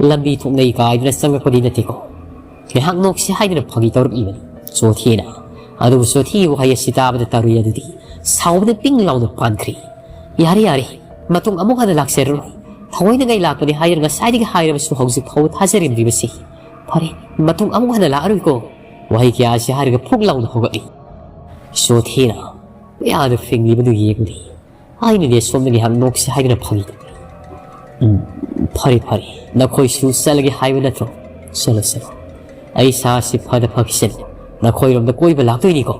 ꯂꯝꯕꯤ ꯊꯣꯛꯅꯩ ꯀꯥꯏꯗꯅ ꯆꯪꯉꯛꯄꯗꯤ ꯅꯠꯇꯦꯀꯣ?" ꯉꯥꯏꯍꯥꯛ ꯅꯣꯛꯁꯤ ꯍꯥꯏꯗꯨꯅ ꯐꯥꯒꯤ ꯇꯧꯔꯛꯂꯤꯕꯅꯤ ꯆꯣꯊꯦꯅ꯫ ꯑꯗꯨꯕꯨ ꯆꯣꯊꯦꯒꯤ ꯋꯥꯍꯩ ꯑꯁꯤ ꯇꯥꯕꯗ ꯇꯥꯔꯨꯏ ꯑꯗꯨꯗꯤ ꯁꯥꯎꯕꯗ ꯄꯤꯡ ꯂꯥꯎꯅ ꯄꯥꯟꯈ꯭ꯔꯦ꯫ "ꯌꯥꯔꯦ, ꯌꯥꯔꯦ, ꯃꯇꯨꯡ ꯑꯃꯨꯛ ꯍꯟꯅ ꯂꯥꯛꯆꯔꯔꯣꯏ꯫ ꯊꯑꯣꯏꯅꯉꯥꯏ ꯂꯥꯛꯄꯅꯤ ꯍꯥꯏꯗꯨꯅ ꯉꯁꯥꯏꯗꯒꯤ ꯍꯥꯏꯔꯕꯁꯨ ꯍꯧꯖꯤꯛ ꯐꯥꯎꯕ ꯊꯥꯖꯔꯝꯗ꯭ꯔꯤꯕꯁꯤ꯫ ꯐꯔꯦ, ꯃꯇꯨꯡ ꯑꯃꯨꯛ ꯍꯟꯅ ꯂꯥꯛꯑꯔꯣꯏꯀꯣ꯫" ꯋꯥꯍꯩ ꯀꯌꯥ ꯑꯁꯤ ꯍꯥꯏꯔꯒ ꯐꯨꯛ ꯂꯥꯎꯅ ꯍꯧꯒꯠꯂꯤ꯫ ꯆꯣꯊꯦꯅ ꯃꯌꯥꯗ ꯐꯤꯡꯂꯤꯕꯗꯨ ꯌꯦꯡꯂꯤ꯫ "ꯑꯩꯅꯅꯦ ꯁꯣꯝꯗ ꯉꯥꯏꯍꯥꯛ ꯅꯣꯛꯁꯤ ꯍꯥꯏꯗꯨꯅ ꯐꯥꯒꯤ ꯇꯧꯕꯅꯤ꯫ ꯎꯝ, ꯐꯔꯦ, ꯐꯔꯦ꯫ ꯅꯈꯣꯏꯁꯨ ꯆꯠꯂꯒꯦ ꯍꯥꯏꯕ ꯅꯠꯇ꯭ꯔꯣ? ꯆꯠꯂꯣ, ꯆꯠꯂꯣ꯫ ꯑꯩ ꯁꯥꯁꯤ ꯐꯗ ꯐꯈꯤꯁꯅꯨ꯫ ꯅꯈꯣꯏꯔꯣꯝꯗ ꯀꯣꯏꯕ ꯂꯥꯛꯇꯣꯏꯅꯤꯀꯣ?"